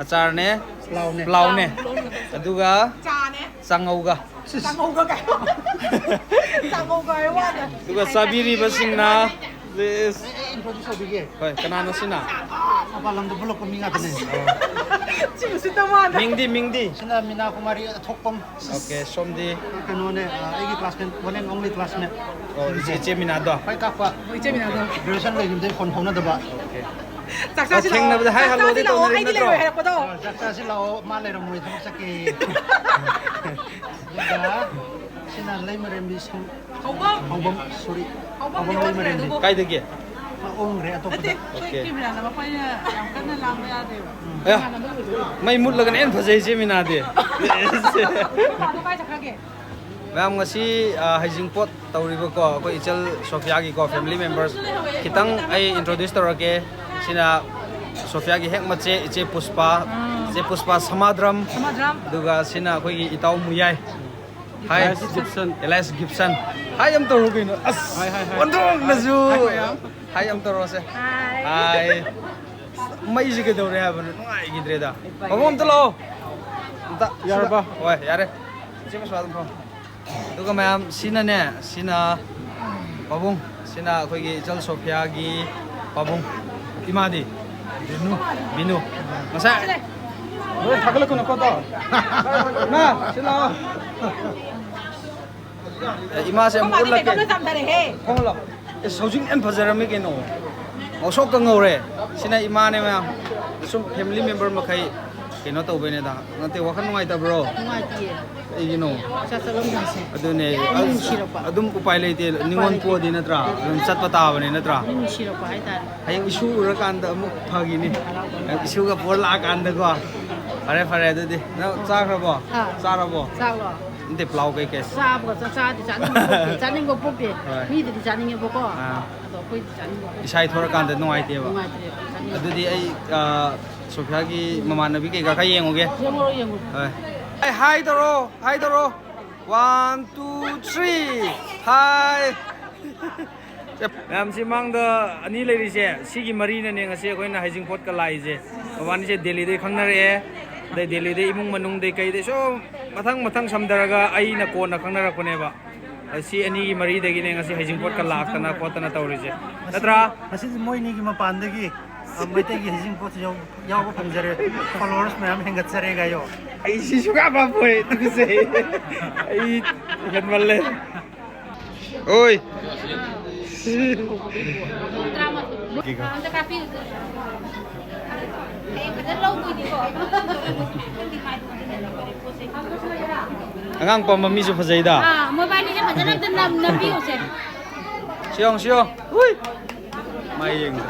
ꯑꯆꯥꯔꯅꯦ꯫ ꯑꯆꯥꯔꯅꯦ꯫ ꯄ꯭ꯂꯥꯎꯅꯦ꯫ ꯄ꯭ꯂꯥꯎꯅꯦ꯫ ꯑꯗꯨꯒ ꯆꯥꯅꯦ꯫ ꯆꯥꯉꯧꯒ꯫ ꯆꯥꯉꯧꯒ ꯀꯥꯏ꯫ ꯆꯥꯉꯧꯒ ꯍꯥꯏ ꯋꯥꯅꯦ꯫ ꯑꯗꯨꯒ ꯆꯥꯕꯤꯔꯤꯕꯁꯤꯡꯅ, ꯂꯤꯁ꯫ ꯑꯩ, ꯑꯩ introduce ꯇꯧꯕꯤꯒꯦ꯫ ꯍꯣꯏ, ꯀꯅꯥꯅꯣ ꯁꯤꯅ? ꯃꯄꯥꯟ ꯂꯝꯗ ꯄꯨꯜꯂꯛꯄ ꯃꯤ ꯉꯥꯛꯇꯅꯦ꯫ ꯁꯤ ꯎꯁꯤꯠꯇ ꯃꯥꯟꯗꯦ꯫ ꯃꯤꯡꯗꯤ, ꯃꯤꯡꯗꯤ? ꯁꯤꯅ ꯃꯤꯅꯥ ꯀꯨꯃꯥꯔꯤ ꯑꯊꯣꯛꯄꯝ꯫ ꯑꯣꯀꯦ, ꯁꯣꯝꯗꯤ? ꯀꯩꯅꯣꯅꯦ, ꯑ, ꯑꯩꯒꯤ classmate, one and only classmate꯫ ꯑꯣ, ꯏꯆꯦ, ꯏꯆꯦ ꯃꯤꯅꯥꯗꯣ? ꯍꯣꯏ, ꯀꯥꯛꯄ꯫ ꯍꯣꯏ, ꯏꯆꯦ ꯃꯤꯅꯥꯗꯣ꯫ Graduation ꯂꯣꯏꯈꯤꯕꯗꯩ phone ꯐꯥꯎꯅꯗꯕ꯫ ꯑꯣꯀꯦ꯫ ꯆꯥꯛ ꯆꯥꯁꯤ ꯑꯣ, ꯂꯥꯛꯑꯣ꯫ ꯊꯦꯡꯅꯕꯗ ꯍꯥꯏ ꯆꯥꯛ ꯍꯜꯂꯣꯗꯤ ꯆꯥꯁꯤ ꯂꯥꯛꯑꯣ꯫ ꯇꯧꯅꯔꯤꯕ ꯑꯩꯗꯤ ꯅꯠꯇ꯭ꯔꯣ? ꯂꯩꯔꯣꯏ ꯍꯥꯏꯔꯛꯄꯗꯣ꯫ ꯑ, ꯆꯥꯛ ꯆꯥꯁꯤ ꯂꯥꯛꯑꯣ, ꯃꯥ ꯂꯩꯔꯝꯃꯣꯏ, ꯊꯕꯛ ꯆꯠꯀꯦꯌꯦ꯫ ꯑꯗꯨꯒ ꯁꯤꯅ ꯂꯩꯃꯔꯦꯝꯕꯤ ꯁꯝ-, ꯍꯧꯕꯝ꯫ ꯍꯧꯕꯝ, sorry꯫ ꯍꯧꯕꯝ ꯍꯧꯕꯝ ꯑꯣꯟꯈ꯭ꯔꯦ ꯂꯩꯃꯔꯦꯝꯕꯤ꯫ ꯑꯗꯨꯕꯨ꯫ ꯀꯥꯏꯗꯒꯤ? ꯑꯣꯟꯈ꯭ꯔꯦ ꯑꯇꯣꯞꯄꯗ꯫ ꯑꯠꯇꯦ, ꯑꯩꯈꯣꯏ ꯑꯣꯀꯦ꯫ ꯀꯦꯃꯦꯔꯥꯅ ꯃꯄꯥꯅ ꯌꯥꯝ ꯀꯟꯅ ꯂꯥꯡꯕ ꯌꯥꯗꯦꯕ꯫ ꯑꯌꯥ, ꯀꯦꯃꯦꯔꯥꯅ ꯃꯩ ꯃꯨꯠꯂꯒꯅ ꯍꯦꯟꯅ ꯐꯖꯩ ꯏꯆꯦ ꯃꯤꯅꯥꯗꯤ꯫ ꯃꯥꯗꯣ ꯀꯥꯏ ꯆꯠꯈ꯭ꯔꯒꯦ? ꯃꯌꯥꯝ ꯉꯁꯤ, ꯑ, ꯍꯩꯖꯤꯡꯄꯣꯠ ꯇꯧꯔꯤꯕꯀꯣ, ꯑꯩꯈꯣꯏ ꯏꯆꯜ ꯁꯣꯐꯤꯌꯥꯒꯤꯀꯣ, family members ꯈꯤꯇꯪ ꯑꯩ introduce ꯇꯧꯔꯛꯀꯦ꯫ ꯁꯤꯅ ꯁꯣꯐꯤꯌꯥꯒꯤ ꯍꯦꯛ ꯃꯆꯦ, ꯏꯆꯦ ꯄꯨꯁꯄꯥ꯫ ꯎꯝ꯫ ꯏꯆꯦ ꯄꯨꯁꯄꯥ ꯁꯃꯥꯗ꯭ꯔꯝ꯫ ꯁꯃꯥꯗ꯭ꯔꯝ꯫ ꯑꯗꯨꯒ ꯁꯤꯅ ꯑꯩꯈꯣꯏꯒꯤ ꯏꯇꯥꯎ ꯃꯨꯌꯥꯏ꯫ ꯍꯥꯏ꯫ ꯑꯦꯂꯥꯏꯁ ꯒꯤꯞꯁꯟ꯫ ꯑꯦꯂꯥꯏꯁ ꯒꯤꯞꯁꯟ꯫ ꯍꯥꯏ ꯑꯝ ꯇꯧꯔꯣ ꯀꯩꯅꯣ꯫ ꯑꯁ, ꯍꯥꯏ, ꯍꯥꯏ, ꯍꯥꯏ꯫ ꯑꯣꯟꯊꯣꯛꯅꯁꯨ꯫ ꯍꯥꯏ, ꯃꯌꯥꯝ꯫ ꯍꯥꯏ ꯑꯝ ꯇꯧꯔꯣꯁꯦ꯫ ꯍꯥꯏ꯫ ꯍꯥꯏ꯫ ꯃꯩꯁꯦ ꯀꯩꯗꯧꯔꯦ ꯍꯥꯏꯕꯅꯣ? ꯅꯨꯡꯉꯥꯏꯈꯤꯗ꯭ꯔꯦꯗ꯫ ꯄꯥꯕꯨꯡ ꯑꯝꯇ ꯂꯥꯛꯑꯣ꯫ ꯑꯝꯇ꯫ ꯌꯥꯔꯕ? ꯍꯣꯏ, ꯌꯥꯔꯦ꯫ ꯏꯆꯦ ꯃꯁꯥ ꯑꯗꯨꯝ ꯐꯝ꯫ ꯑꯗꯨꯒ ꯃꯌꯥꯝ, ꯁꯤꯅꯅꯦ, ꯁꯤꯅ ꯄꯥꯕꯨꯡ, ꯁꯤꯅ ꯑꯩꯈꯣꯏꯒꯤ ꯏꯆꯜ ꯁꯣꯐꯤꯌꯥꯒꯤ ꯄꯥꯕꯨꯡ, ꯏꯃꯥꯗꯤ? ꯕꯤꯅꯨ꯫ ꯕꯤꯅꯨ꯫ ꯉꯁꯥꯏ ꯂꯣꯏ ꯊꯥꯒꯠꯂꯛꯀꯅꯨꯀꯣ, ꯇꯣ꯫ ꯏꯃꯥ, ꯁꯤ ꯂꯥꯛꯑꯣ꯫ ꯑꯦ, ꯏꯃꯥꯁꯦ ꯑꯃꯨꯛ ꯃꯥꯗꯤ ꯎꯠꯂꯛꯀꯦ꯫ ꯀꯩꯅꯣꯝꯗ ꯆꯥꯝꯊꯔꯦꯍꯦ꯫ ꯐꯝꯍꯜꯂꯣ꯫ ꯑꯦ, ꯍꯧꯖꯤꯛ ꯌꯥꯝ ꯐꯖꯔꯝꯃꯤ ꯀꯩꯅꯣ꯫ ꯉꯧꯁꯣꯛꯀ ꯉꯧꯔꯦ꯫ ꯁꯤꯅ ꯏꯃꯥꯅꯦ ꯃꯌꯥꯝ꯫ ꯁꯨꯝ family member ꯃꯈꯩ ꯀꯩꯅꯣ ꯇꯧꯕꯩꯅꯦꯗ꯫ ꯅꯠꯇꯦ, ꯋꯥꯈꯜ ꯅꯨꯡꯉꯥꯏꯇꯕ꯭ꯔꯣ? ꯅꯨꯡꯉꯥꯏꯇꯤꯌꯦ꯫ ꯀꯩꯒꯤꯅꯣ? ꯆꯥꯛ ꯆꯠꯂꯝꯗꯥꯏꯁꯦ꯫ ꯑꯗꯨꯅꯦ, ꯑꯗꯨꯝ ꯑꯗꯨ-, ꯅꯨꯡꯁꯤꯔꯛꯄ꯫ ꯑꯗꯨꯝ ꯎꯄꯥꯏ ꯂꯩꯇꯦ꯫ ꯎꯄꯥꯏ ꯅꯤꯉꯣꯜ ꯂꯩꯇꯦ꯫ ꯄꯣꯛꯑꯗꯤ ꯅꯠꯇ꯭ꯔꯥ? ꯑꯗꯨꯝ ꯆꯠꯄ ꯇꯥꯕꯅꯤ ꯅꯠꯇ꯭ꯔꯥ? ꯑꯗꯨꯝ ꯅꯨꯡꯁꯤꯔꯛꯄ ꯍꯥꯏꯇꯥꯔꯦ꯫ ꯍꯌꯦꯡ issue ꯎꯔꯀꯥꯟꯗ ꯑꯃꯨꯛ ꯐꯈꯤꯅꯤ꯫ ꯍꯔꯥꯎꯕ꯫ Issue ꯒ ꯄꯣꯔ ꯂꯥꯛꯑꯀꯥꯟꯗꯀꯣ꯫ ꯐꯔꯦ, ꯐꯔꯦ, ꯑꯗꯨꯗꯤ꯫ ꯅꯪ ꯆꯥꯈ꯭ꯔꯕꯣ? ꯑꯥ꯫ ꯆꯥꯔꯕꯣ? ꯆꯥꯛꯂꯣ? ꯅꯠꯇꯦ, ꯄ꯭ꯂꯥꯎ ꯀꯩꯀꯩ? ꯆꯥꯕꯒ ꯆꯥ-, ꯆꯥꯗꯤ ꯆꯥꯅꯤꯡꯕ ꯄꯣꯛꯇꯦ, ꯆꯥꯅꯤꯡꯕ ꯄꯣꯛꯇꯦ꯫ ꯍꯣꯏ꯫ ꯃꯤꯗꯗꯤ ꯆꯥꯅꯤꯡꯉꯦꯕꯀꯣ꯫ ꯑꯥ꯫ ꯑꯗꯣ ꯑꯩꯈꯣꯏꯗꯤ ꯆꯥꯅꯤꯡꯕ ꯄꯣꯛꯇꯦ꯫ ꯏꯁꯥ ꯊꯣꯔꯀꯥꯟꯗ ꯅꯨꯡꯉꯥꯏꯇꯦꯕ꯫ ꯅꯨꯡꯉꯥꯏꯇꯦꯕ, ꯆꯥꯅꯤꯡꯕ ꯑꯗꯨꯗꯤ ꯄꯣꯛꯇꯦ꯫ ꯑꯩ, ꯑꯥ, ꯁꯣꯐꯤꯌꯥꯒꯤ ꯃꯃꯥꯟꯅꯕꯤ ꯀꯩꯀꯥ ꯈꯔ ꯌꯦꯡꯉꯨꯒꯦ꯫ ꯌꯦꯡꯉꯨꯔꯣ, ꯌꯦꯡꯉꯨꯔꯣ꯫ ꯍꯣꯏ꯫ ꯑꯩ ꯍꯥꯏ ꯇꯧꯔꯣ, ꯍꯥꯏ ꯇꯧꯔꯣ꯫ One, two, three. ꯍꯥꯏ꯫ ꯃꯌꯥꯝꯁꯤ ꯃꯥꯡꯗ ꯑꯅꯤ ꯂꯩꯔꯤꯁꯦ, ꯁꯤꯒꯤ ꯃꯔꯤꯅꯅꯦ ꯉꯁꯤ ꯑꯩꯈꯣꯏꯅ ꯍꯩꯖꯤꯡꯄꯣꯠꯀ ꯂꯥꯛꯏꯁꯦ꯫ ꯃꯕꯥꯅꯤꯁꯦ ꯗꯦꯜꯂꯤꯗꯩ ꯈꯪꯅꯔꯛꯑꯦ, ꯑꯗꯩ ꯗꯦꯜꯂꯤꯗꯩ ꯏꯃꯨꯡ ꯃꯅꯨꯡꯗꯩ ꯀꯩꯗꯩ ꯁꯨꯝ ꯃꯊꯪ ꯃꯊꯪ ꯁꯝꯊꯔꯒ ꯑꯩꯅ ꯀꯣꯟꯅ ꯈꯪꯅꯔꯛꯄꯅꯦꯕ꯫ ꯑꯗ ꯁꯤ ꯑꯅꯤꯒꯤ ꯃꯔꯤꯗꯒꯤꯅꯦ ꯉꯁꯤ ꯍꯩꯖꯤꯡꯄꯣꯠꯀ ꯂꯥꯛꯇꯅ ꯈꯣꯠꯇꯅ ꯇꯧꯔꯤꯁꯦ, ꯅꯠꯇ꯭ꯔꯥ? ꯉꯁꯤꯁꯦ ꯃꯣꯏ ꯑꯅꯤꯒꯤ ꯃꯄꯥꯟꯗꯒꯤ, ꯑ, ꯃꯩꯇꯩꯒꯤ ꯍꯩꯖꯤꯡꯄꯣꯠꯁꯦ ꯌꯧ-, ꯌꯥꯎꯕ ꯐꯪꯖꯔꯦ꯫ Followers ꯃꯌꯥꯝ ꯍꯦꯟꯒꯠꯆꯔꯦ ꯀꯥꯏꯌꯣ꯫ ꯑꯩ ꯁꯤ ꯁꯨꯡꯌꯥ ꯄꯥꯝꯃꯣꯏ, ꯇꯨꯀꯠꯆꯩ꯫ ꯑꯩ ꯍꯦꯟꯃꯜꯂꯦ꯫ ꯑꯣꯏ꯫ ꯑꯝꯇ ꯀꯥꯞꯄꯤꯌꯨ꯫ ꯍꯌꯦꯡ ꯐꯖꯅ ꯂꯧꯗꯣꯏꯅꯤꯀꯣ꯫ ꯑꯉꯥꯡ ꯄꯝꯕ ꯃꯤꯁꯨ ꯐꯖꯩꯗ꯫ ꯑꯥ, ꯃꯣꯏꯕꯥꯅꯤꯁꯦ ꯐꯖꯅ ꯑꯝꯇ ꯅꯝ-, ꯅꯝꯕꯤꯌꯨꯁꯦ꯫ ꯁꯤ ꯌꯦꯡꯉꯨ, ꯁꯤ ꯌꯦꯡꯉꯨ꯫ ꯍꯨꯏ! ꯃꯥ ꯌꯦꯡꯉꯨ꯫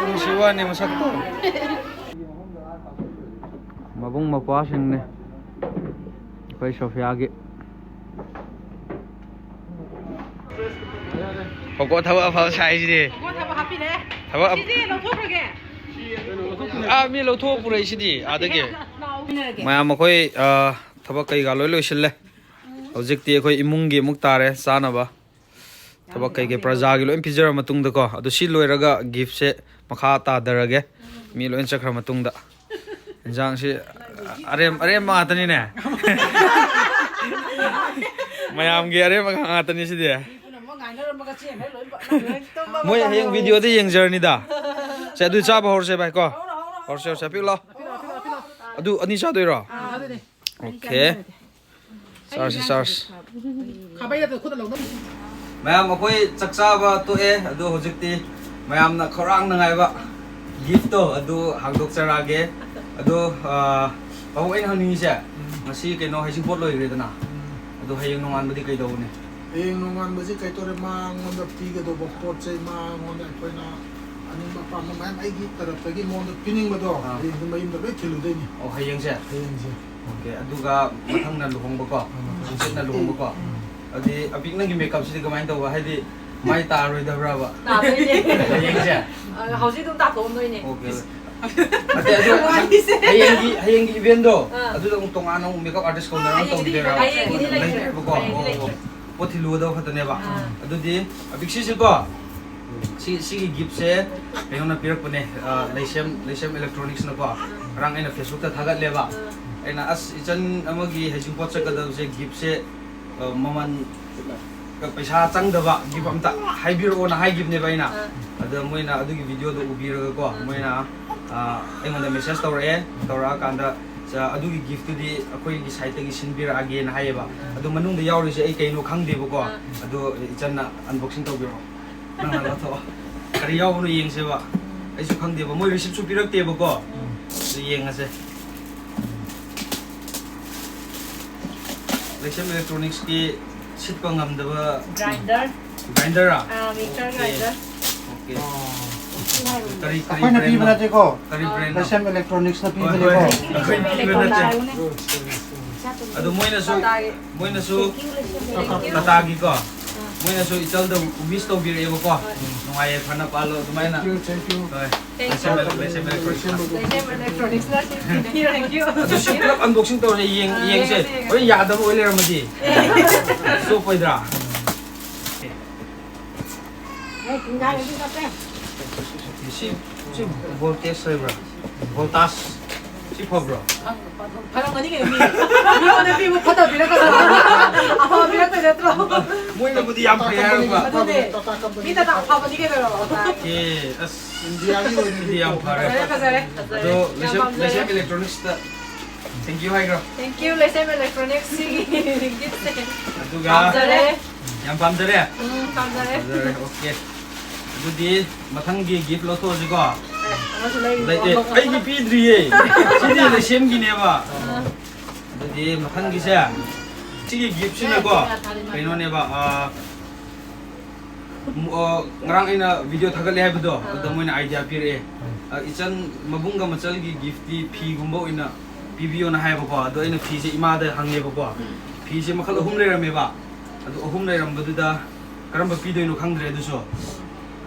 ꯅꯨꯡꯁꯤ ꯋꯥꯅꯤ ꯃꯁꯛꯇꯣ꯫ ꯃꯕꯨꯡ ꯃꯧꯄ꯭ꯋꯥꯁꯤꯡꯅꯦ ꯑꯩꯈꯣꯏ ꯁꯣꯐꯤꯌꯥꯒꯤ꯫ ꯀꯣꯀꯣ ꯊꯕꯛ ꯑꯐꯕ ꯁꯥꯏꯁꯤꯗꯤ꯫ ꯀꯣꯀꯣ ꯊꯕꯛ ꯍꯥꯞꯄꯤꯔꯦ꯫ ꯊꯕꯛ ꯑꯐ- ꯁꯤꯗꯤ ꯂꯧꯊꯣꯛꯈ꯭ꯔꯒꯦ꯫ ꯑꯥ, ꯃꯤ ꯂꯧꯊꯣꯛꯑ ꯄꯨꯔꯛꯏꯁꯤꯗꯤ ꯑꯥꯗꯒꯤ꯫ ꯂꯥꯎꯃꯤꯟꯅꯔꯒꯦ꯫ ꯃꯌꯥꯝ ꯑꯩꯈꯣꯏ, ꯑ, ꯊꯕꯛ ꯀꯩꯀꯥ ꯂꯣꯏ ꯂꯣꯏꯁꯤꯜꯂꯦ꯫ ꯍꯧꯖꯤꯛꯇꯤ ꯑꯩꯈꯣꯏ ꯏꯃꯨꯡꯒꯤ ꯑꯃꯨꯛ ꯇꯥꯔꯦ ꯆꯥꯅꯕ꯫ ꯊꯕꯛ ꯀꯩꯀꯩ ꯄ꯭ꯔꯖꯥꯒꯤ ꯂꯣꯏ ꯄꯤꯖꯔ ꯃꯇꯨꯡꯗꯀꯣ, ꯑꯗꯨ ꯁꯤ ꯂꯣꯏꯔꯒ gift ꯁꯦ ꯃꯈꯥ ꯇꯥꯗꯔꯒꯦ꯫ ꯃꯤ ꯂꯣꯏ ꯆꯠꯈ꯭ꯔ ꯃꯇꯨꯡꯗ꯫ ꯏꯟꯖꯥꯡꯁꯤ ꯑꯔꯦꯝ-, ꯑꯔꯦꯝꯕ ꯉꯥꯛꯇꯅꯤꯅꯦ꯫ ꯃꯌꯥꯝꯒꯤ ꯑꯔꯦꯝꯕ ꯉꯥꯛꯇꯅꯤ ꯁꯤꯗꯤ꯫ ꯃꯣꯏ ꯍꯌꯦꯡ video ꯗ ꯌꯦꯡꯖꯔꯅꯤꯗ꯫ ꯁꯦ, ꯑꯗꯨ ꯆꯥꯕ ꯍꯧꯔꯁꯦ ꯚꯥꯏ ꯀꯣ꯫ ꯍꯧꯔꯁꯦ, ꯍꯧꯔꯁꯦ, ꯍꯥꯄꯤꯌꯨ ꯂꯥꯎ꯫ ꯑꯗꯨ ꯑꯅꯤ ꯆꯥꯗꯣꯏꯔꯣ? ꯑꯣꯀꯦ꯫ ꯆꯥꯔꯁꯤ, ꯆꯥꯔꯁꯤ꯫ ꯃꯌꯥꯝ, ꯑꯩꯈꯣꯏ ꯆꯥꯛ ꯆꯥꯕ ꯇꯣꯛꯑꯦ, ꯑꯗꯣ ꯍꯧꯖꯤꯛꯇꯤ ꯃꯌꯥꯝꯅ ꯈꯧꯔꯥꯡꯅ ꯉꯥꯏꯕ gift ꯇꯣ ꯑꯗꯨ ꯍꯥꯡꯗꯣꯛꯆꯔꯛꯑꯒꯦ꯫ ꯑꯗꯣ, ꯑ, ꯄꯥꯕꯨꯡ, ꯑꯩꯅ ꯍꯪꯅꯤꯡꯉꯤꯁꯦ, ꯉꯁꯤ ꯀꯩꯅꯣ, ꯍꯩꯖꯤꯡꯄꯣꯠ ꯂꯣꯏꯈ꯭ꯔꯦꯗꯅ, ꯑꯗꯣ ꯍꯌꯦꯡ ꯅꯣꯡꯉꯥꯟꯕꯗꯤ ꯀꯩꯗꯧꯕꯅꯤ? ꯍꯌꯦꯡ ꯅꯣꯡꯉꯥꯟꯕꯁꯦ ꯀꯩꯇꯧꯔꯦ, ꯃꯉꯣꯟꯗ ꯄꯤꯒꯗꯧꯕ ꯄꯣꯠ ꯆꯩ ꯃꯉꯣꯟꯗ ꯑꯩꯈꯣꯏꯅ ꯑꯅꯤꯡꯕ ꯑꯄꯥꯝꯕ ꯃꯌꯥꯝ ꯑꯩꯒꯤ ꯇꯔꯞꯇꯒꯤ ꯃꯉꯣꯟꯗ ꯄꯤꯅꯤꯡꯕꯗꯣ ꯑꯥ꯫ ꯍꯌꯦꯡꯗꯣ ꯃꯌꯨꯝꯗ ꯂꯣꯏ ꯊꯤꯜꯂꯨꯗꯣꯏꯅꯤ꯫ ꯑꯣ, ꯍꯌꯦꯡꯁꯦ? ꯍꯌꯦꯡꯁꯦ꯫ ꯑꯣꯀꯦ, ꯑꯗꯨꯒ ꯃꯊꯪꯅ ꯂꯨꯍꯣꯡꯕꯀꯣ? ꯑꯥ, ꯃꯊꯪ꯫ ꯍꯪꯆꯤꯠꯅ ꯂꯨꯍꯣꯡꯕꯀꯣ? ꯎꯝ꯫ ꯑꯗꯨꯗꯤ ꯑꯄꯤꯛ, ꯅꯪꯒꯤ ꯃꯦꯀꯞꯁꯤꯗꯤ ꯀꯃꯥꯏꯅ ꯇꯧꯕ? ꯍꯥꯏꯗꯤ ꯃꯥꯏ ꯇꯥꯔꯣꯏꯗꯕ꯭ꯔꯕ? ꯇꯥꯗꯣꯏꯅꯦ꯫ ꯍꯌꯦꯡꯁꯦ? ꯑ, ꯍꯧꯖꯤꯛ ꯑꯗꯨꯝ ꯇꯥꯊꯣꯛꯑꯝꯗꯣꯏꯅꯦ꯫ ꯑꯣꯀꯦ꯫ ꯅꯠꯇꯦ, ꯑꯗꯨ ꯋꯥꯔꯤꯁꯦ꯫ ꯍꯌꯦꯡꯒꯤ, ꯍꯌꯦꯡꯒꯤ ꯏꯚꯦꯟꯗꯣ, ꯑꯥ꯫ ꯑꯗꯨꯗ ꯑꯃꯨꯛ ꯇꯣꯉꯥꯟꯅ ꯑꯃꯨꯛ ꯃꯦꯀꯞ ꯑꯥꯔꯇꯤꯁ ꯀꯧꯅꯔꯒ ꯍꯌꯦꯡꯒꯤꯗꯤ ꯇꯧꯈꯤꯗꯣꯏꯔꯕ? ꯂꯩꯇ꯭ꯔꯦ꯫ ꯍꯌꯦꯡꯒꯤꯗꯤ ꯂꯩꯇ꯭ꯔꯦ꯫ ꯂꯩꯇ꯭ꯔꯦꯕꯀꯣ? ꯍꯌꯦꯡꯒꯤꯗꯤ ꯑꯣ, ꯂꯩꯇ꯭ꯔꯦ꯫ ꯑꯣ꯫ ꯄꯣꯠ ꯊꯤꯜꯂꯨꯒꯗꯕ ꯈꯛꯇꯅꯦꯕ꯫ ꯑꯥ꯫ ꯑꯗꯨꯗꯤ ꯑꯄꯤꯛꯁꯤꯁꯦꯀꯣ, ꯁꯤ, ꯁꯤꯒꯤ ꯒꯤꯐꯁꯦ ꯀꯩꯅꯣꯅ ꯄꯤꯔꯛꯄꯅꯦ, ꯑ, ꯂꯩꯁꯦꯝ, ꯂꯩꯁꯦꯝ ꯏꯂꯦꯛꯇ꯭ꯔꯣꯅꯤꯛꯁꯅꯀꯣ꯫ ꯉꯔꯥꯡ ꯑꯩꯅ ꯐꯦꯁꯕꯨꯛꯇ ꯊꯥꯒꯠꯂꯦꯕ꯫ ꯑꯥ꯫ ꯑꯩꯅ, "ꯑꯁ, ꯏꯆꯟ ꯑꯃꯒꯤ ꯍꯩꯖꯤꯡꯄꯣꯠ ꯆꯠꯀꯗꯕꯁꯦ ꯒꯤꯐꯁꯦ, ꯑ, ꯃꯃꯜ ꯄꯩꯁꯥ ꯆꯪꯗꯕ ꯒꯤꯐ ꯑꯝꯇ ꯍꯥꯏꯕꯤꯔꯛꯑꯣꯅ" ꯍꯥꯏꯈꯤꯕꯅꯦꯕ ꯑꯩꯅ꯫ ꯑꯥ꯫ ꯑꯗ ꯃꯣꯏꯅ ꯑꯗꯨꯒꯤ ꯚꯤꯗꯤꯑꯣꯗꯣ ꯎꯕꯤꯔꯒꯀꯣ, ꯑꯥ꯫ ꯃꯣꯏꯅ, ꯑ, ꯑꯩꯉꯣꯟꯗ ꯃꯦꯁꯦꯖ ꯇꯧꯔꯛꯑꯦ꯫ ꯇꯧꯔꯛꯑꯀꯥꯟꯗ, "ꯆ-, ꯑꯗꯨꯒꯤ ꯒꯤꯐꯇꯨꯗꯤ ꯑꯩꯈꯣꯏꯒꯤ ꯁꯥꯏꯠꯇꯒꯤ ꯁꯤꯟꯕꯤꯔꯛꯑꯒꯦꯅ" ꯍꯥꯏꯌꯦꯕ꯫ ꯑꯥ꯫ ꯑꯗꯣ ꯃꯅꯨꯡꯗ ꯌꯥꯎꯔꯤꯁꯦ ꯑꯩ ꯀꯩꯅꯣ ꯈꯪꯗꯦꯕꯀꯣ꯫ ꯑꯥ꯫ ꯑꯗꯣ ꯏꯆꯟꯅ ꯑꯟꯕꯣꯛꯁꯤꯡ ꯇꯧꯕꯤꯔꯛꯑꯣ꯫ ꯅꯪꯅ ꯂꯧꯊꯣꯛꯑꯣ꯫ ꯀꯔꯤ ꯌꯥꯎꯕꯅꯣ ꯌꯦꯡꯁꯦꯕ꯫ ꯑꯩꯁꯨ ꯈꯪꯗꯦꯕ꯫ ꯃꯣꯏ ꯔꯤꯁꯤꯞꯁꯨ ꯄꯤꯔꯛꯇꯦꯕꯀꯣ꯫ ꯑꯗꯨ ꯌꯦꯡꯉꯁꯦ꯫ ꯂꯩꯁꯦꯝ ꯏꯂꯦꯛꯇ꯭ꯔꯣꯅꯤꯛꯁꯀꯤ ꯁꯤꯠꯄ ꯉꯝꯗꯕ ꯒ꯭ꯔꯥꯏꯟꯗꯔ꯫ ꯒ꯭ꯔꯥꯏꯟꯗꯔꯔꯥ? ꯑꯥ, ꯃꯤꯛꯁꯔ ꯑꯣꯀꯦ꯫ ꯒ꯭ꯔꯥꯏꯟꯗꯔ꯫ ꯑꯣꯀꯦ꯫ ꯀꯔꯤ, ꯀꯔꯤ ꯑꯩꯈꯣꯏꯅ ꯄꯤꯕ ꯕ꯭ꯔꯦꯟꯅꯣ? ꯅꯠꯇꯦꯀꯣ꯫ ꯀꯔꯤ ꯕ꯭ꯔꯦꯟꯅꯣ? ꯂꯩꯁꯦꯝ ꯏꯂꯦꯛꯇ꯭ꯔꯣꯅꯤꯛꯁꯅ ꯍꯣꯏ, ꯄꯤꯕꯅꯦꯀꯣ꯫ ꯍꯣꯏ꯫ ꯑꯩꯈꯣꯏ ꯄꯤꯕ ꯅꯠꯇꯦ꯫ ꯑꯗꯣ ꯃꯣꯏꯅꯁꯨ, ꯇꯥꯇꯥꯒꯤ꯫ ꯃꯣꯏꯅꯁꯨ ꯇꯥꯇꯥꯒꯤꯀꯣ꯫ ꯃꯣꯏꯅꯁꯨ ꯏꯆꯜꯗ ꯋꯤꯁ ꯇꯧꯕꯤꯔꯛꯑꯦꯕꯀꯣ꯫ ꯍꯣꯏ꯫ ꯅꯨꯡꯉꯥꯏ ꯌꯥꯏꯐꯅ ꯄꯥꯜꯂꯣ ꯑꯗꯨꯃꯥꯏꯅ꯫ Thank you, thank you꯫ ꯍꯣꯏ꯫ Thank you꯫ ꯂꯩꯁꯦꯝ ꯏꯂꯦꯛꯇ꯭ꯔꯣꯅꯤꯛꯁꯅ꯫ ꯂꯩꯁꯦꯝ ꯏꯂꯦꯛꯇ꯭ꯔꯣꯅꯤꯛꯁꯅ ꯁꯤ ꯄꯤꯕꯤꯔꯛꯑꯦ꯫ ꯑꯗꯨ ꯁꯤ ꯄꯨꯂꯞ ꯑꯟꯕꯣꯛꯁꯤꯡ ꯇꯧꯔꯁꯦ, ꯌꯦꯡ-, ꯑꯥ, ꯌꯦꯡꯁꯦ꯫ ꯌꯦꯡꯁꯦ, ꯌꯦꯡꯁꯦ꯫ ꯍꯣꯔꯦꯟ ꯌꯥꯗꯕ ꯑꯣꯏ ꯂꯩꯔꯝꯃꯗꯤ꯫ ꯆꯣꯞꯄꯣꯏꯗ꯭ꯔꯥ? ꯑꯦ, ꯊꯤꯡꯒꯥꯏꯔꯗꯤ ꯆꯠꯇꯦ꯫ ꯁꯤ, ꯁꯤ ꯚꯣꯜꯇꯦꯖ ꯍꯥꯏꯕ꯭ꯔꯥ? ꯚꯣꯜꯇꯥꯖ꯫ ꯁꯤ ꯐꯕ꯭ꯔꯣ? ꯐꯪ-, ꯐꯪ-, ꯐꯔꯝꯒꯅꯤ ꯀꯩꯅꯣ ꯃꯤ꯫ ꯃꯤꯉꯣꯟꯗ ꯄꯤꯕ ꯐꯠꯇꯕ ꯄꯤꯔꯛꯀꯗ꯭ꯔꯣ? ꯑꯐꯕ ꯄꯤꯔꯛꯇꯣꯏ ꯅꯠꯇ꯭ꯔꯣ? ꯃꯣꯏꯅꯕꯨꯗꯤ ꯌꯥꯝ ꯐꯩ ꯍꯥꯏꯔꯛꯄ꯫ ꯑꯗꯨꯅꯦ꯫ ꯇꯥꯇꯥ ꯀꯝꯄꯅꯤ꯫ ꯃꯤ ꯇꯥꯇꯥ ꯑꯐꯕꯅꯤ ꯀꯩꯗꯧꯔꯕ? ꯑꯦ, ꯑꯁ꯫ ꯏꯟꯗꯤꯌꯥꯒꯤ ꯑꯣꯏꯅꯗꯤ ꯁꯤꯗꯤ ꯌꯥꯝ ꯐꯔꯦ꯫ ꯐꯖꯔꯦ, ꯐꯖꯔꯦ꯫ ꯑꯗꯣ ꯌꯥꯝ ꯂꯩꯁꯦꯝ, ꯄꯥꯝꯖꯔꯦ꯫ ꯂꯩꯁꯦꯝ ꯏꯂꯦꯛꯇ꯭ꯔꯣꯅꯤꯛꯁꯇ thank you ꯍꯥꯏꯈ꯭ꯔꯣ꯫ Thank you, ꯂꯩꯁꯦꯝ ꯏꯂꯦꯛꯇ꯭ꯔꯣꯅꯤꯛꯁ ꯁꯤꯒꯤ ꯒꯤꯐꯁꯦ꯫ ꯑꯗꯨꯒ ꯄꯥꯝꯖꯔꯦ꯫ ꯌꯥꯝ ꯄꯥꯝꯖꯔꯦ? ꯎꯝ, ꯄꯥꯝꯖꯔꯦ꯫ ꯄꯥꯝꯖꯔꯦ, ꯑꯣꯀꯦ꯫ ꯑꯗꯨꯗꯤ ꯃꯊꯪꯒꯤ ꯒꯤꯐ ꯂꯧꯊꯣꯛꯑꯁꯤꯀꯣ꯫ ꯑꯦ, ꯑꯃꯁꯨ ꯂꯩꯔꯤ꯫ ꯂꯩ-, ꯑꯦ, ꯑꯃ꯫ ꯑꯩꯒꯤ ꯄꯤꯗ꯭ꯔꯤꯌꯦ꯫ ꯁꯤꯗꯤ ꯂꯩꯁꯦꯝꯒꯤꯅꯦꯕ꯫ ꯑꯥ꯫ ꯑꯗꯨꯗꯤ ꯃꯊꯪꯒꯤꯁꯦ, ꯁꯤꯒꯤ ꯒꯤꯐꯁꯤꯅꯀꯣ, ꯀꯩꯅꯣꯅꯦꯕ, ꯑꯥ, ꯎꯝ, ꯑ, ꯉꯔꯥꯡ ꯑꯩꯅ ꯚꯤꯗꯤꯑꯣ ꯊꯥꯒꯠꯂꯦ ꯍꯥꯏꯕꯗꯣ, ꯑꯗ ꯃꯣꯏꯅ ꯑꯥꯏꯗꯤꯌꯥ ꯄꯤꯔꯛꯑꯦ꯫ ꯑ, ꯏꯆꯟ ꯃꯕꯨꯡꯒ ꯃꯆꯜꯒꯤ ꯒꯤꯐꯇꯤ ꯐꯤꯒꯨꯝꯕ ꯑꯣꯏꯅ ꯄꯤꯕꯤꯌꯣꯅ ꯍꯥꯏꯌꯦꯕꯀꯣ꯫ ꯑꯗꯣ ꯑꯩꯅ ꯐꯤꯁꯦ ꯏꯃꯥꯗ ꯍꯪꯉꯦꯕꯀꯣ꯫ ꯐꯤꯁꯦ ꯃꯈꯜ ꯑꯍꯨꯝ ꯂꯩꯔꯝꯃꯦꯕ꯫ ꯑꯗꯨ ꯑꯍꯨꯝ ꯂꯩꯔꯝꯕꯗꯨꯗ ꯀꯔꯝꯕ ꯄꯤꯗꯣꯏꯅꯣ ꯈꯪꯗ꯭ꯔꯦ ꯑꯗꯨꯁꯨ꯫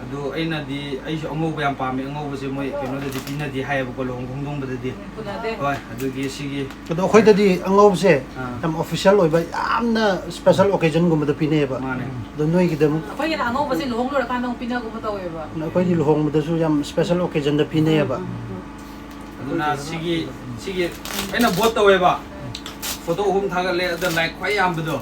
ꯑꯗꯨ ꯑꯩꯅꯗꯤ, ꯑꯩꯁꯨ ꯑꯉꯧꯕ ꯌꯥꯝ ꯄꯥꯝꯃꯦ, ꯑꯉꯧꯕꯁꯦ ꯃꯣꯏ ꯀꯩꯅꯣꯗꯗꯤ ꯄꯤꯅꯗꯦ ꯍꯥꯏꯌꯦꯕꯀꯣ, ꯂꯨꯍꯣꯡ ꯈꯣꯡꯗꯣꯡꯕꯗꯗꯤ꯫ ꯄꯨꯅꯗꯦ꯫ ꯍꯣꯏ, ꯑꯗꯨꯒꯤ ꯁꯤꯒꯤ ꯑꯗꯣ ꯑꯩꯈꯣꯏꯗꯗꯤ ꯑꯉꯧꯕꯁꯦ ꯑꯥ꯫ ꯌꯥꯝ ꯑꯣꯐꯤꯁꯤꯌꯦꯜ ꯑꯣꯏꯕ, ꯌꯥꯝꯅ ꯁ꯭ꯄꯦꯁꯦꯜ ꯑꯣꯀꯦꯖꯟꯒꯨꯝꯕꯗ ꯄꯤꯅꯩꯌꯦꯕ꯫ ꯃꯥꯅꯦ꯫ ꯑꯗꯣ ꯅꯣꯏꯒꯤꯗ ꯑꯃꯨꯛ ꯑꯩꯈꯣꯏꯒꯤꯅ ꯑꯉꯧꯕꯁꯦ ꯂꯨꯍꯣꯡ ꯂꯣꯏꯔꯀꯥꯟꯗ ꯑꯃꯨꯛ ꯄꯤꯅꯒꯨꯝꯕ ꯇꯧꯋꯦꯕ꯫ ꯑꯩꯈꯣꯏꯗꯤ ꯂꯨꯍꯣꯡꯕꯗꯁꯨ ꯌꯥꯝ ꯁ꯭ꯄꯦꯁꯦꯜ ꯑꯣꯀꯦꯖꯟꯗ ꯄꯤꯅꯩꯌꯦꯕ꯫ ꯑꯗꯨꯅ ꯁꯤꯒꯤ, ꯁꯤꯒꯤ ꯑꯩꯅ ꯚꯣꯠ ꯇꯧꯋꯦꯕ꯫ ꯐꯣꯇꯣ ꯑꯍꯨꯝ ꯊꯥꯒꯠꯂꯦ, ꯑꯗ ꯂꯥꯏꯛ ꯈ꯭ꯋꯥꯏ ꯌꯥꯝꯕꯗꯣ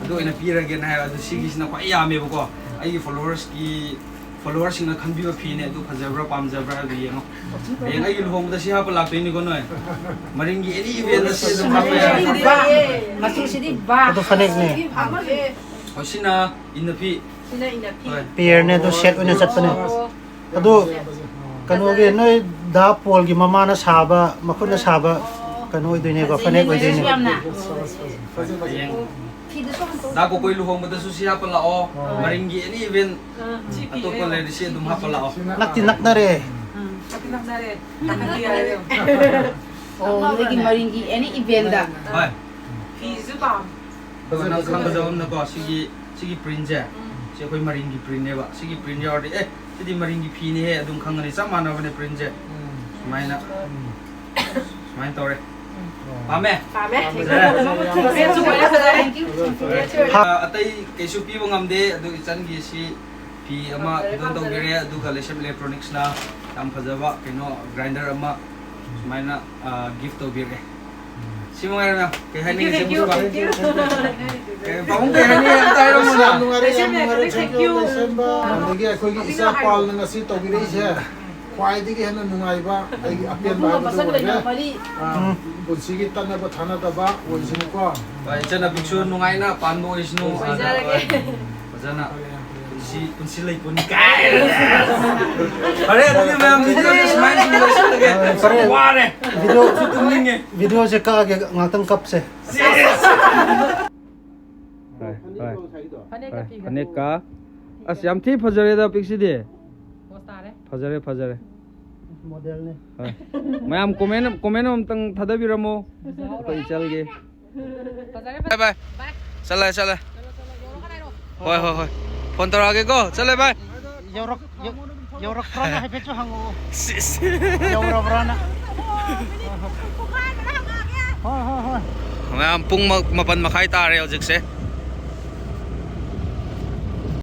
ꯑꯗꯨ ꯑꯣꯏꯅ ꯄꯤꯔꯒꯦꯅ ꯍꯥꯏꯕ꯫ ꯑꯗꯨ ꯁꯤꯒꯤꯁꯤꯅ ꯈ꯭ꯋꯥꯏ ꯌꯥꯝꯃꯦꯕꯀꯣ꯫ ꯑꯩꯒꯤ ꯐꯣꯂꯣꯋꯔꯁꯀꯤ, ꯐꯣꯂꯣꯋꯔꯁꯤꯡꯅ ꯈꯟꯕꯤꯕ ꯐꯤꯅꯦ꯫ ꯑꯗꯨ ꯐꯖꯕ꯭ꯔꯥ ꯄꯥꯝꯖꯕ꯭ꯔꯥ ꯍꯥꯏꯕꯗꯨ ꯌꯦꯡꯉꯣ꯫ ꯍꯌꯦꯡ ꯑꯩꯒꯤ ꯂꯨꯍꯣꯡꯕꯗ ꯁꯤ ꯍꯥꯞꯄ ꯂꯥꯛꯇꯣꯏꯅꯤꯀꯣ ꯅꯣꯏ꯫ ꯃꯔꯤꯡꯒꯤ ꯑꯦꯅꯤ ꯏꯚꯦꯟꯗ ꯁꯤ ꯑꯗꯨꯝ ꯍꯥꯞꯄ ꯌꯥꯏ꯫ ꯃꯆꯨꯁꯤꯗꯤ ꯕꯥ꯫ ꯑꯗꯨ ꯐꯅꯦꯛꯅꯦ꯫ ꯍꯣꯏ, ꯁꯤꯅ ꯏꯟꯅ ꯐꯤ꯫ ꯁꯤꯅ ꯏꯟꯅ ꯐꯤ꯫ ꯍꯣꯏ꯫ ꯄꯤꯌꯔꯅꯦ, ꯑꯗꯨ ꯁꯦꯠ ꯑꯣꯏꯅ ꯆꯠꯄꯅꯦ꯫ ꯑꯣ꯫ ꯑꯗꯨ ꯀꯩꯅꯣꯒꯤ ꯅꯣꯏ ꯗꯥ ꯄꯣꯜꯒꯤ ꯃꯃꯥꯅ ꯁꯥꯕ, ꯃꯈꯨꯠꯅ ꯁꯥꯕ ꯀꯩꯅꯣ ꯑꯣꯏꯗꯣꯏꯅꯦꯕ, ꯐꯖꯩꯅꯦ, ꯐꯅꯦꯛ ꯑꯣꯏꯗꯣꯏꯅꯦ꯫ ꯌꯥꯝꯅ꯫ ꯍꯌꯦꯡ ꯐꯤꯗꯨꯁꯨ ꯑꯝꯇ ꯗꯥ ꯀꯣꯀꯣꯏ ꯂꯨꯍꯣꯡꯕꯗꯁꯨ ꯁꯤ ꯍꯥꯞꯄ ꯂꯥꯛꯑꯣ꯫ ꯑꯣ꯫ ꯃꯔꯤꯡꯒꯤ ꯑꯦꯅꯤ ꯏꯚꯦꯟ ꯁꯤ ꯐꯤ ꯑꯇꯣꯞꯄ ꯂꯩꯔꯗꯤ ꯁꯤ ꯑꯗꯨꯝ ꯍꯥꯞꯄ ꯂꯥꯛꯑꯣ꯫ ꯅꯛꯇꯤ ꯅꯛꯅꯔꯦ꯫ ꯎꯝ꯫ ꯅꯛꯇꯤ ꯅꯛꯅꯔꯦ꯫ ꯅꯛꯇꯤ ꯌꯥꯔꯦ꯫ ꯑꯣ, ꯅꯣꯏꯒꯤ ꯃꯔꯤꯡꯒꯤ ꯑꯦꯅꯤ ꯏꯚꯦꯟꯗ꯫ ꯍꯣꯏ꯫ ꯐꯤꯁꯨ ꯄꯥꯝ꯫ ꯑꯗꯣ ꯅꯪ ꯈꯪꯒꯗꯕ ꯑꯃꯅꯀꯣ, ꯁꯤꯒꯤ, ꯁꯤꯒꯤ ꯄ꯭ꯔꯤꯟꯁꯦ, ꯎꯝ꯫ ꯁꯤ ꯑꯩꯈꯣꯏ ꯃꯔꯤꯡꯒꯤ ꯄ꯭ꯔꯤꯟꯅꯦꯕ꯫ ꯁꯤꯒꯤ ꯄ꯭ꯔꯤꯟ ꯌꯥꯎꯔꯗꯤ, "ꯑꯦ, ꯁꯤꯗꯤ ꯃꯔꯤꯡꯒꯤ ꯐꯤꯅꯦꯍꯦ" ꯑꯗꯨꯝ ꯈꯪꯒꯅꯤ꯫ ꯆꯞ ꯃꯥꯟꯅꯕꯅꯦ ꯄ꯭ꯔꯤꯟꯁꯦ꯫ ꯎꯝ꯫ ꯁꯨꯃꯥꯏꯅ, ꯎꯝ꯫ ꯁꯨꯃꯥꯏꯅ ꯇꯧꯔꯦ꯫ ꯎꯝ꯫ ꯄꯥꯝꯃꯦ? ꯄꯥꯝꯃꯦ꯫ ꯐꯖꯔꯦ꯫ ꯐꯖꯔꯦ꯫ ꯐꯖꯔꯦ꯫ ꯐꯖꯔꯦ꯫ ꯑ, ꯑꯇꯩ ꯀꯩꯁꯨ ꯄꯤꯕ ꯉꯝꯗꯦ꯫ ꯑꯗꯨ ꯏꯆꯟꯒꯤ ꯁꯤ ꯐꯤ ꯑꯃ ꯐꯖꯔꯦ, ꯈꯤꯇꯪ ꯐꯖꯔꯦ꯫ ꯇꯧꯕꯤꯔꯦ꯫ ꯑꯗꯨꯒ ꯂꯩꯁꯦꯝ ꯏꯂꯦꯛꯇ꯭ꯔꯣꯅꯤꯛꯁꯅ ꯌꯥꯝ ꯐꯖꯕ ꯀꯩꯅꯣ ꯒ꯭ꯔꯥꯏꯟꯗꯔ ꯑꯃ ꯁꯨꯃꯥꯏꯅ, ꯑ, ꯒꯤꯐ ꯇꯧꯕꯤꯔꯛꯑꯦ꯫ ꯁꯤ ꯃꯉꯥꯏꯔꯦ ꯃꯌꯥꯝ꯫ ꯀꯩ ꯍꯥꯏꯅꯤꯡꯉꯤ? Thank you, ꯁꯤ thank you, ꯃꯨꯁꯄꯥ? Thank you. ꯀꯩ, ꯄꯥꯕꯨꯡ ꯀꯩ ꯍꯥꯏꯅꯤꯡꯉꯤ? ꯑꯝꯇ ꯍꯥꯏꯔꯝꯃꯨꯅ꯫ ꯌꯥꯝ ꯅꯨꯡꯉꯥꯏꯔꯦ, ꯌꯥꯝ ꯅꯨꯡꯉꯥꯏꯔꯦ꯫ Thank you, ꯂꯩꯁꯦꯝꯕ꯫ ꯑꯗꯒꯤ ꯑꯩꯈꯣꯏꯒꯤ ꯏꯆꯥ ꯄꯥꯜꯅ ꯉꯁꯤ ꯇꯧꯕꯤꯔꯛꯏꯁꯦ ꯈ꯭ꯋꯥꯏꯗꯒꯤ ꯍꯦꯟꯅ ꯅꯨꯡꯉꯥꯏꯕ, ꯑꯩꯒꯤ ꯑꯄꯦꯟꯕ ꯍꯥꯏꯕꯗꯨ ꯑꯣꯏꯔꯦ꯫ ꯑꯥ, ꯄꯨꯟꯁꯤꯒꯤ ꯇꯠꯅꯕ ꯊꯥꯅꯗꯕ ꯑꯣꯏꯁꯅꯨꯀꯣ꯫ ꯍꯣꯏ, ꯏꯆꯟꯅ ꯄꯤꯛꯁꯨ ꯅꯨꯡꯉꯥꯏꯅ ꯄꯥꯟꯕ ꯑꯣꯏꯁꯅꯨ꯫ ꯑꯣꯏꯖꯔꯒꯦ꯫ ꯐꯖꯅ ꯄꯨꯟꯁꯤ, ꯄꯨꯟꯁꯤ ꯂꯩ ꯄꯨꯟ ꯀꯥꯏ꯫ ꯐꯔꯦ, ꯑꯗꯨꯗꯤ ꯃꯌꯥꯝ ꯚꯤꯗꯤꯑꯣꯁꯦ ꯁꯨꯃꯥꯏꯅ ꯁꯨꯝ ꯂꯣꯏꯁꯤꯜꯂꯒꯦ꯫ ꯐꯔꯦ꯫ ꯋꯥꯔꯦ꯫ ꯚꯤꯗꯤꯑꯣ, ꯁꯨ ꯇꯨꯝꯅꯤꯡꯉꯦ꯫ ꯚꯤꯗꯤꯑꯣꯁꯦ ꯀꯛꯑꯒꯦ, ꯉꯥꯛꯇꯪ ꯀꯞꯁꯦ꯫ ꯍꯣꯏ, ꯍꯣꯏ꯫ ꯐꯅꯦꯛꯀ ꯍꯣꯏ, ꯐꯤꯒ꯫ ꯐꯅꯦꯛꯀ꯫ ꯑꯁ, ꯌꯥꯝ ꯊꯤ ꯐꯖꯔꯦꯗ ꯄꯤꯛꯁꯤꯗꯤ꯫ ꯄꯣꯁ ꯇꯥꯔꯦ꯫ ꯐꯖꯔꯦ, ꯐꯖꯔꯦ꯫ ꯃꯣꯗꯦꯜꯅꯤ꯫ ꯍꯣꯏ꯫ ꯃꯌꯥꯝ ꯀꯣꯃꯦꯟ, ꯀꯣꯃꯦꯟ ꯑꯃꯇꯪ ꯊꯥꯗꯕꯤꯔꯝꯃꯣ ꯑꯩꯈꯣꯏ ꯏꯆꯜꯒꯤ꯫ ꯐꯖꯔꯦ, ꯕꯥꯏ ꯕꯥꯏ꯫ ꯕꯥꯏ꯫ ꯆꯠꯂꯦ, ꯆꯠꯂꯦ꯫ ꯆꯠꯂꯣ, ꯆꯠꯂꯣ, ꯌꯧꯔꯒ ꯍꯥꯏꯔꯣ꯫ ꯍꯣꯏ, ꯍꯣꯏ, ꯍꯣꯏ꯫ ꯐꯣꯟ ꯇꯧꯔꯛꯑꯒꯦꯀꯣ꯫ ꯆꯠꯂꯦ, ꯕꯥꯏ꯫ ꯌꯧꯔꯛ ꯌꯧ- ꯌꯧꯔꯛꯄ꯭ꯔꯥꯅ ꯍꯥꯏꯐꯦꯠꯁꯨ ꯍꯪꯉꯛꯑꯣ꯫ ꯁꯤꯁ꯫ ꯌꯧꯔꯕ꯭ꯔꯥꯅ꯫ ꯄꯨꯡꯈꯥꯏ ꯑꯃꯗ ꯍꯪꯉꯛꯑꯒꯦ꯫ ꯍꯣꯏ ꯍꯣꯏ ꯍꯣꯏ꯫ ꯃꯌꯥꯝ ꯄꯨꯡ ꯃ-, ꯃꯥꯄꯟ ꯃꯈꯥꯏ ꯇꯥꯔꯦ ꯍꯧꯖꯤꯛꯁꯦ꯫